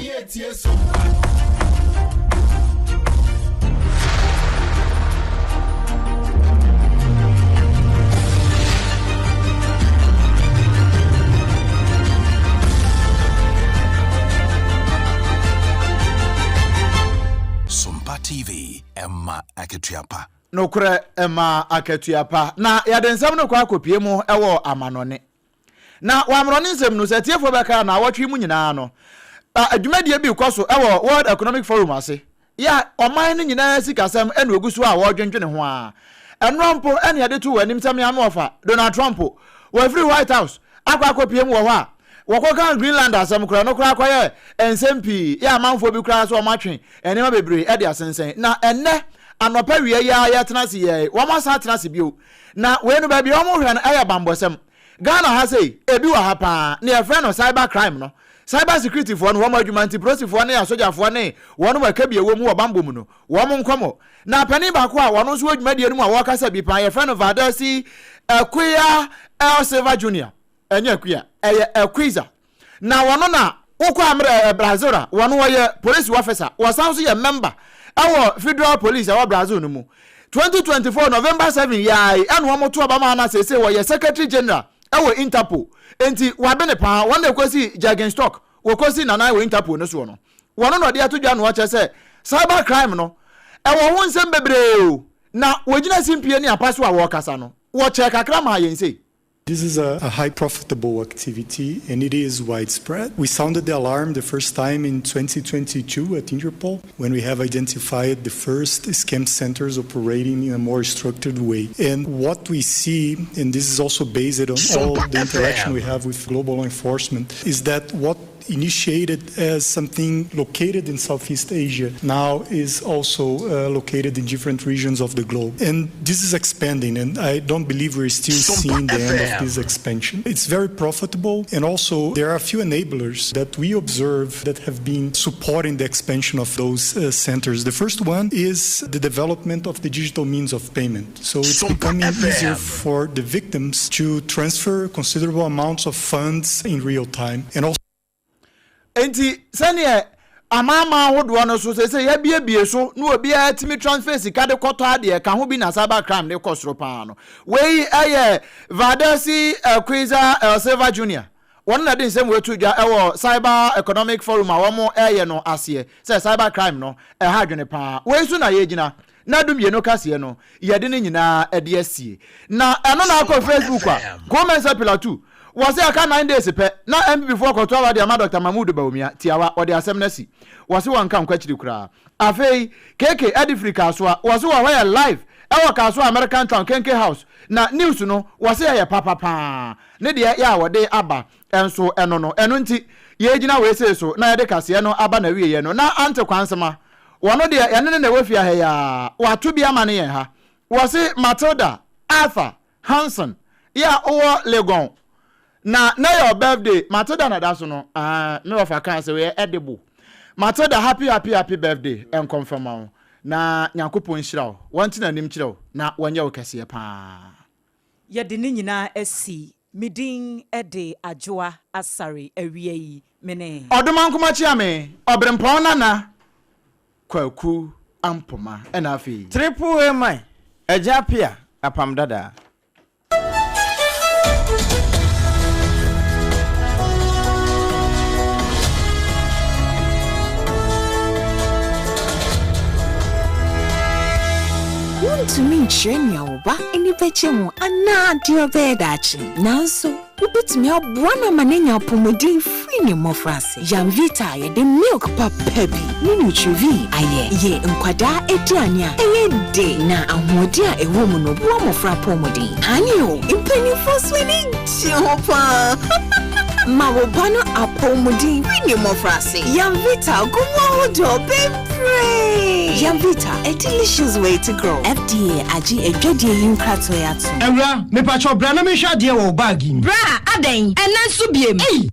Sompa TV, ɛma akatua pa. Nokorɛ ɛma akatua pa. Na yɛde nsɛm no kɔ akɔpie mu wɔ amanɔne. Na wɔ amorɔne nsɛm no, sɛ atiefoɔ bɛka a, naawɔtwe yi mu nyinaa no, dwumadie bi rekɔ so wɔ World Economic Forum ase, yɛ a ɔman no nyinaa sikasɛm na ɔgu so a wɔredwendwene ho ara. Ɛnoa mpo na yɛde to wɔn anim sɛ me ano ɔfa, Donald Trump, wafiri White House akɔ akɔpue mu wɔ hɔ a, wɔkɔkaa Greenland asɛm koraa, ɛno koraa kɔyɛɛ nsɛm pii, yɛ a amanfoɔ bi koraa sɛ wɔatwe nneɛma bebree de asensɛn. Na ɛnnɛ anɔpa wia yi ara yɛretena ase yi, wɔasan atena ase bio. Na wei no baabi a wɔhwɛ no yɛ bammɔsɛm. Ghana ha sei, ebi wɔ ha paa, nea yɛfrɛ no cyber crime no. Cyber security foɔ no, wɔn adwuma nti, polisifoɔ ne asogyafoɔ ne wɔnom a ɛka bi a ɛwɔ mu wɔ bammɔ mu no, wɔn nkɔmmɔ. Na panin baako a ɔno nso wɔ dwumadie no mu a wɔrekasa bi paa, yɛfrɛ no Valdeci Akuya El Silva Junior. Ɛnyɛ Akuya, ɛyɛ Akuiza. Na wɔno na wokɔ Amer eh, Brazil a, wɔno wɔyɛ polisi officer, wɔsan nso yɛ member ɛwɔ Federal Police ɛwɔ Brazil no mu. 2024 November 7 yi ara yi ɛna wɔn to aba maa na seesei wɔyɛ Secretary General ɛwɔ Interpol. Enti wabene paa, wɔn na ɛkɔsi Jurgen Stock, wɔkɔsi Nana wɔ Interpol no soɔ no. Wɔno na ɔde ato dwa na ɔkyerɛ sɛ cyber crime no ɛwɔ ho nsɛm bebree o, na wɔgyina simpie ne apa so a wɔrekasa no, wɔkyɛɛ kakra maa yɛn sei. This is a, a high profitable activity and it is widespread. We sounded the alarm the first time in 2022 at Interpol when we have identified the first scam centers operating in a more structured way. And what we see, and this is also based on all the interaction we have with global law enforcement, is that what initiated as something located in Southeast Asia now is also uh, located in different regions of the globe. And this is expanding, and I don't believe we're still seeing the end of this expansion. It's very profitable, and also there are a few enablers that we observe that have been supporting the expansion of those uh, centers. The first one is the development of the digital means of payment. So it's becoming easier for the victims to transfer considerable amounts of funds in real time. And also Enti sɛdeɛ amanaman ahodoɔ no so seesei yɛabiebie so na obiara tumi transfer sika de kɔtɔ adeɛ ka ho bi na cyber crime de kɔ soro paa no. Wei yɛ Valdeci Elquiza El Silva Junior. Wɔn na de nsɛm wei to dwa wɔ Cyber Economic Forum a wɔreyɛ no aseɛ sɛ cyber crime no ɛha adwene paa. Wei so na yɛgyina na dumienu kaseɛ no yɛde ne nyinaa de asie. Na ɛno na akɔ Facebook a, Ko Mensah Pilatu, wɔse aka 9 days pɛ na NPP foɔ kɔto aba de ama Dr. Mahmood Bawumia, tiawa, wɔde asɛm no asi. Wɔse wɔnka nkɔ akyiri koraa. Afei, KK de firi Kasoa, wɔse wɔ hɔ yɛ live ɛwɔ Kasoa American Town Kenke House, na news no wɔse ɛyɛ papa paa. Ne deɛ yɛ a wɔde aba nso ɛno no. Ɛno nti, yɛgyina wei sei so na yɛde kaseɛ no aba n'awieɛ no, na Ante Kwansema, Wɔno deɛ yɛne no na ɛwɔ fie ha yi ara, wato bi ama no yɛn ha. Wɔse Matilda Arthur Hanson yɛ a wowɔ Legon na nɛ yɛ wo birthday, Matilda na ɛda so no, aah me wɔfa kaa sɛ wei yɛ edible. Matilda happy happy happy birthday nkɔ mfa ma wo na Nyankopɔn nhyira wo, wɔnte n'anim kyerɛ wo na wɔnyɛ wo kɛseɛ paa. Yɛde ne nyinaa asi Me din de Adwoa Asare awia yi me ne. Ɔdomankoma Kyeame, Ɔberempɔn Nana Kwaku Ampoma ɛna afei. Triple A man, Agya Appiah, Apam Dadaa. Wuntumi nkyerɛ nea wo ba ani bɛgye ho anaa deɛ ɔbɛyɛ daakye. Nanso, wobɛtumi aboa no ama no anya apɔmuden firi ne mmɔfraase. Yamvita a yɛde milk papa bi ne Nutrivie ayɛ yɛ nkwadaa aduane a ɛyɛ dɛ na ahoɔden a ɛwɔ mu no boa mmɔfra apɔmuden. Aane o, mpanimfoɔ nso ani gye ho pa ara. Ma wo ba no apɔmuden firi ne mmɔfraase. Yamvita gu mu ahodoɔ bebree. Yamvita, a delicious way to grow. FDA agye adwadie yi nkratoɔ atom. Awura, mepakyɛw bra na menhwɛ adeɛ wɔ wo bag yi mu. Bra, adɛn? Ɛnnɛ nso biem? Ei!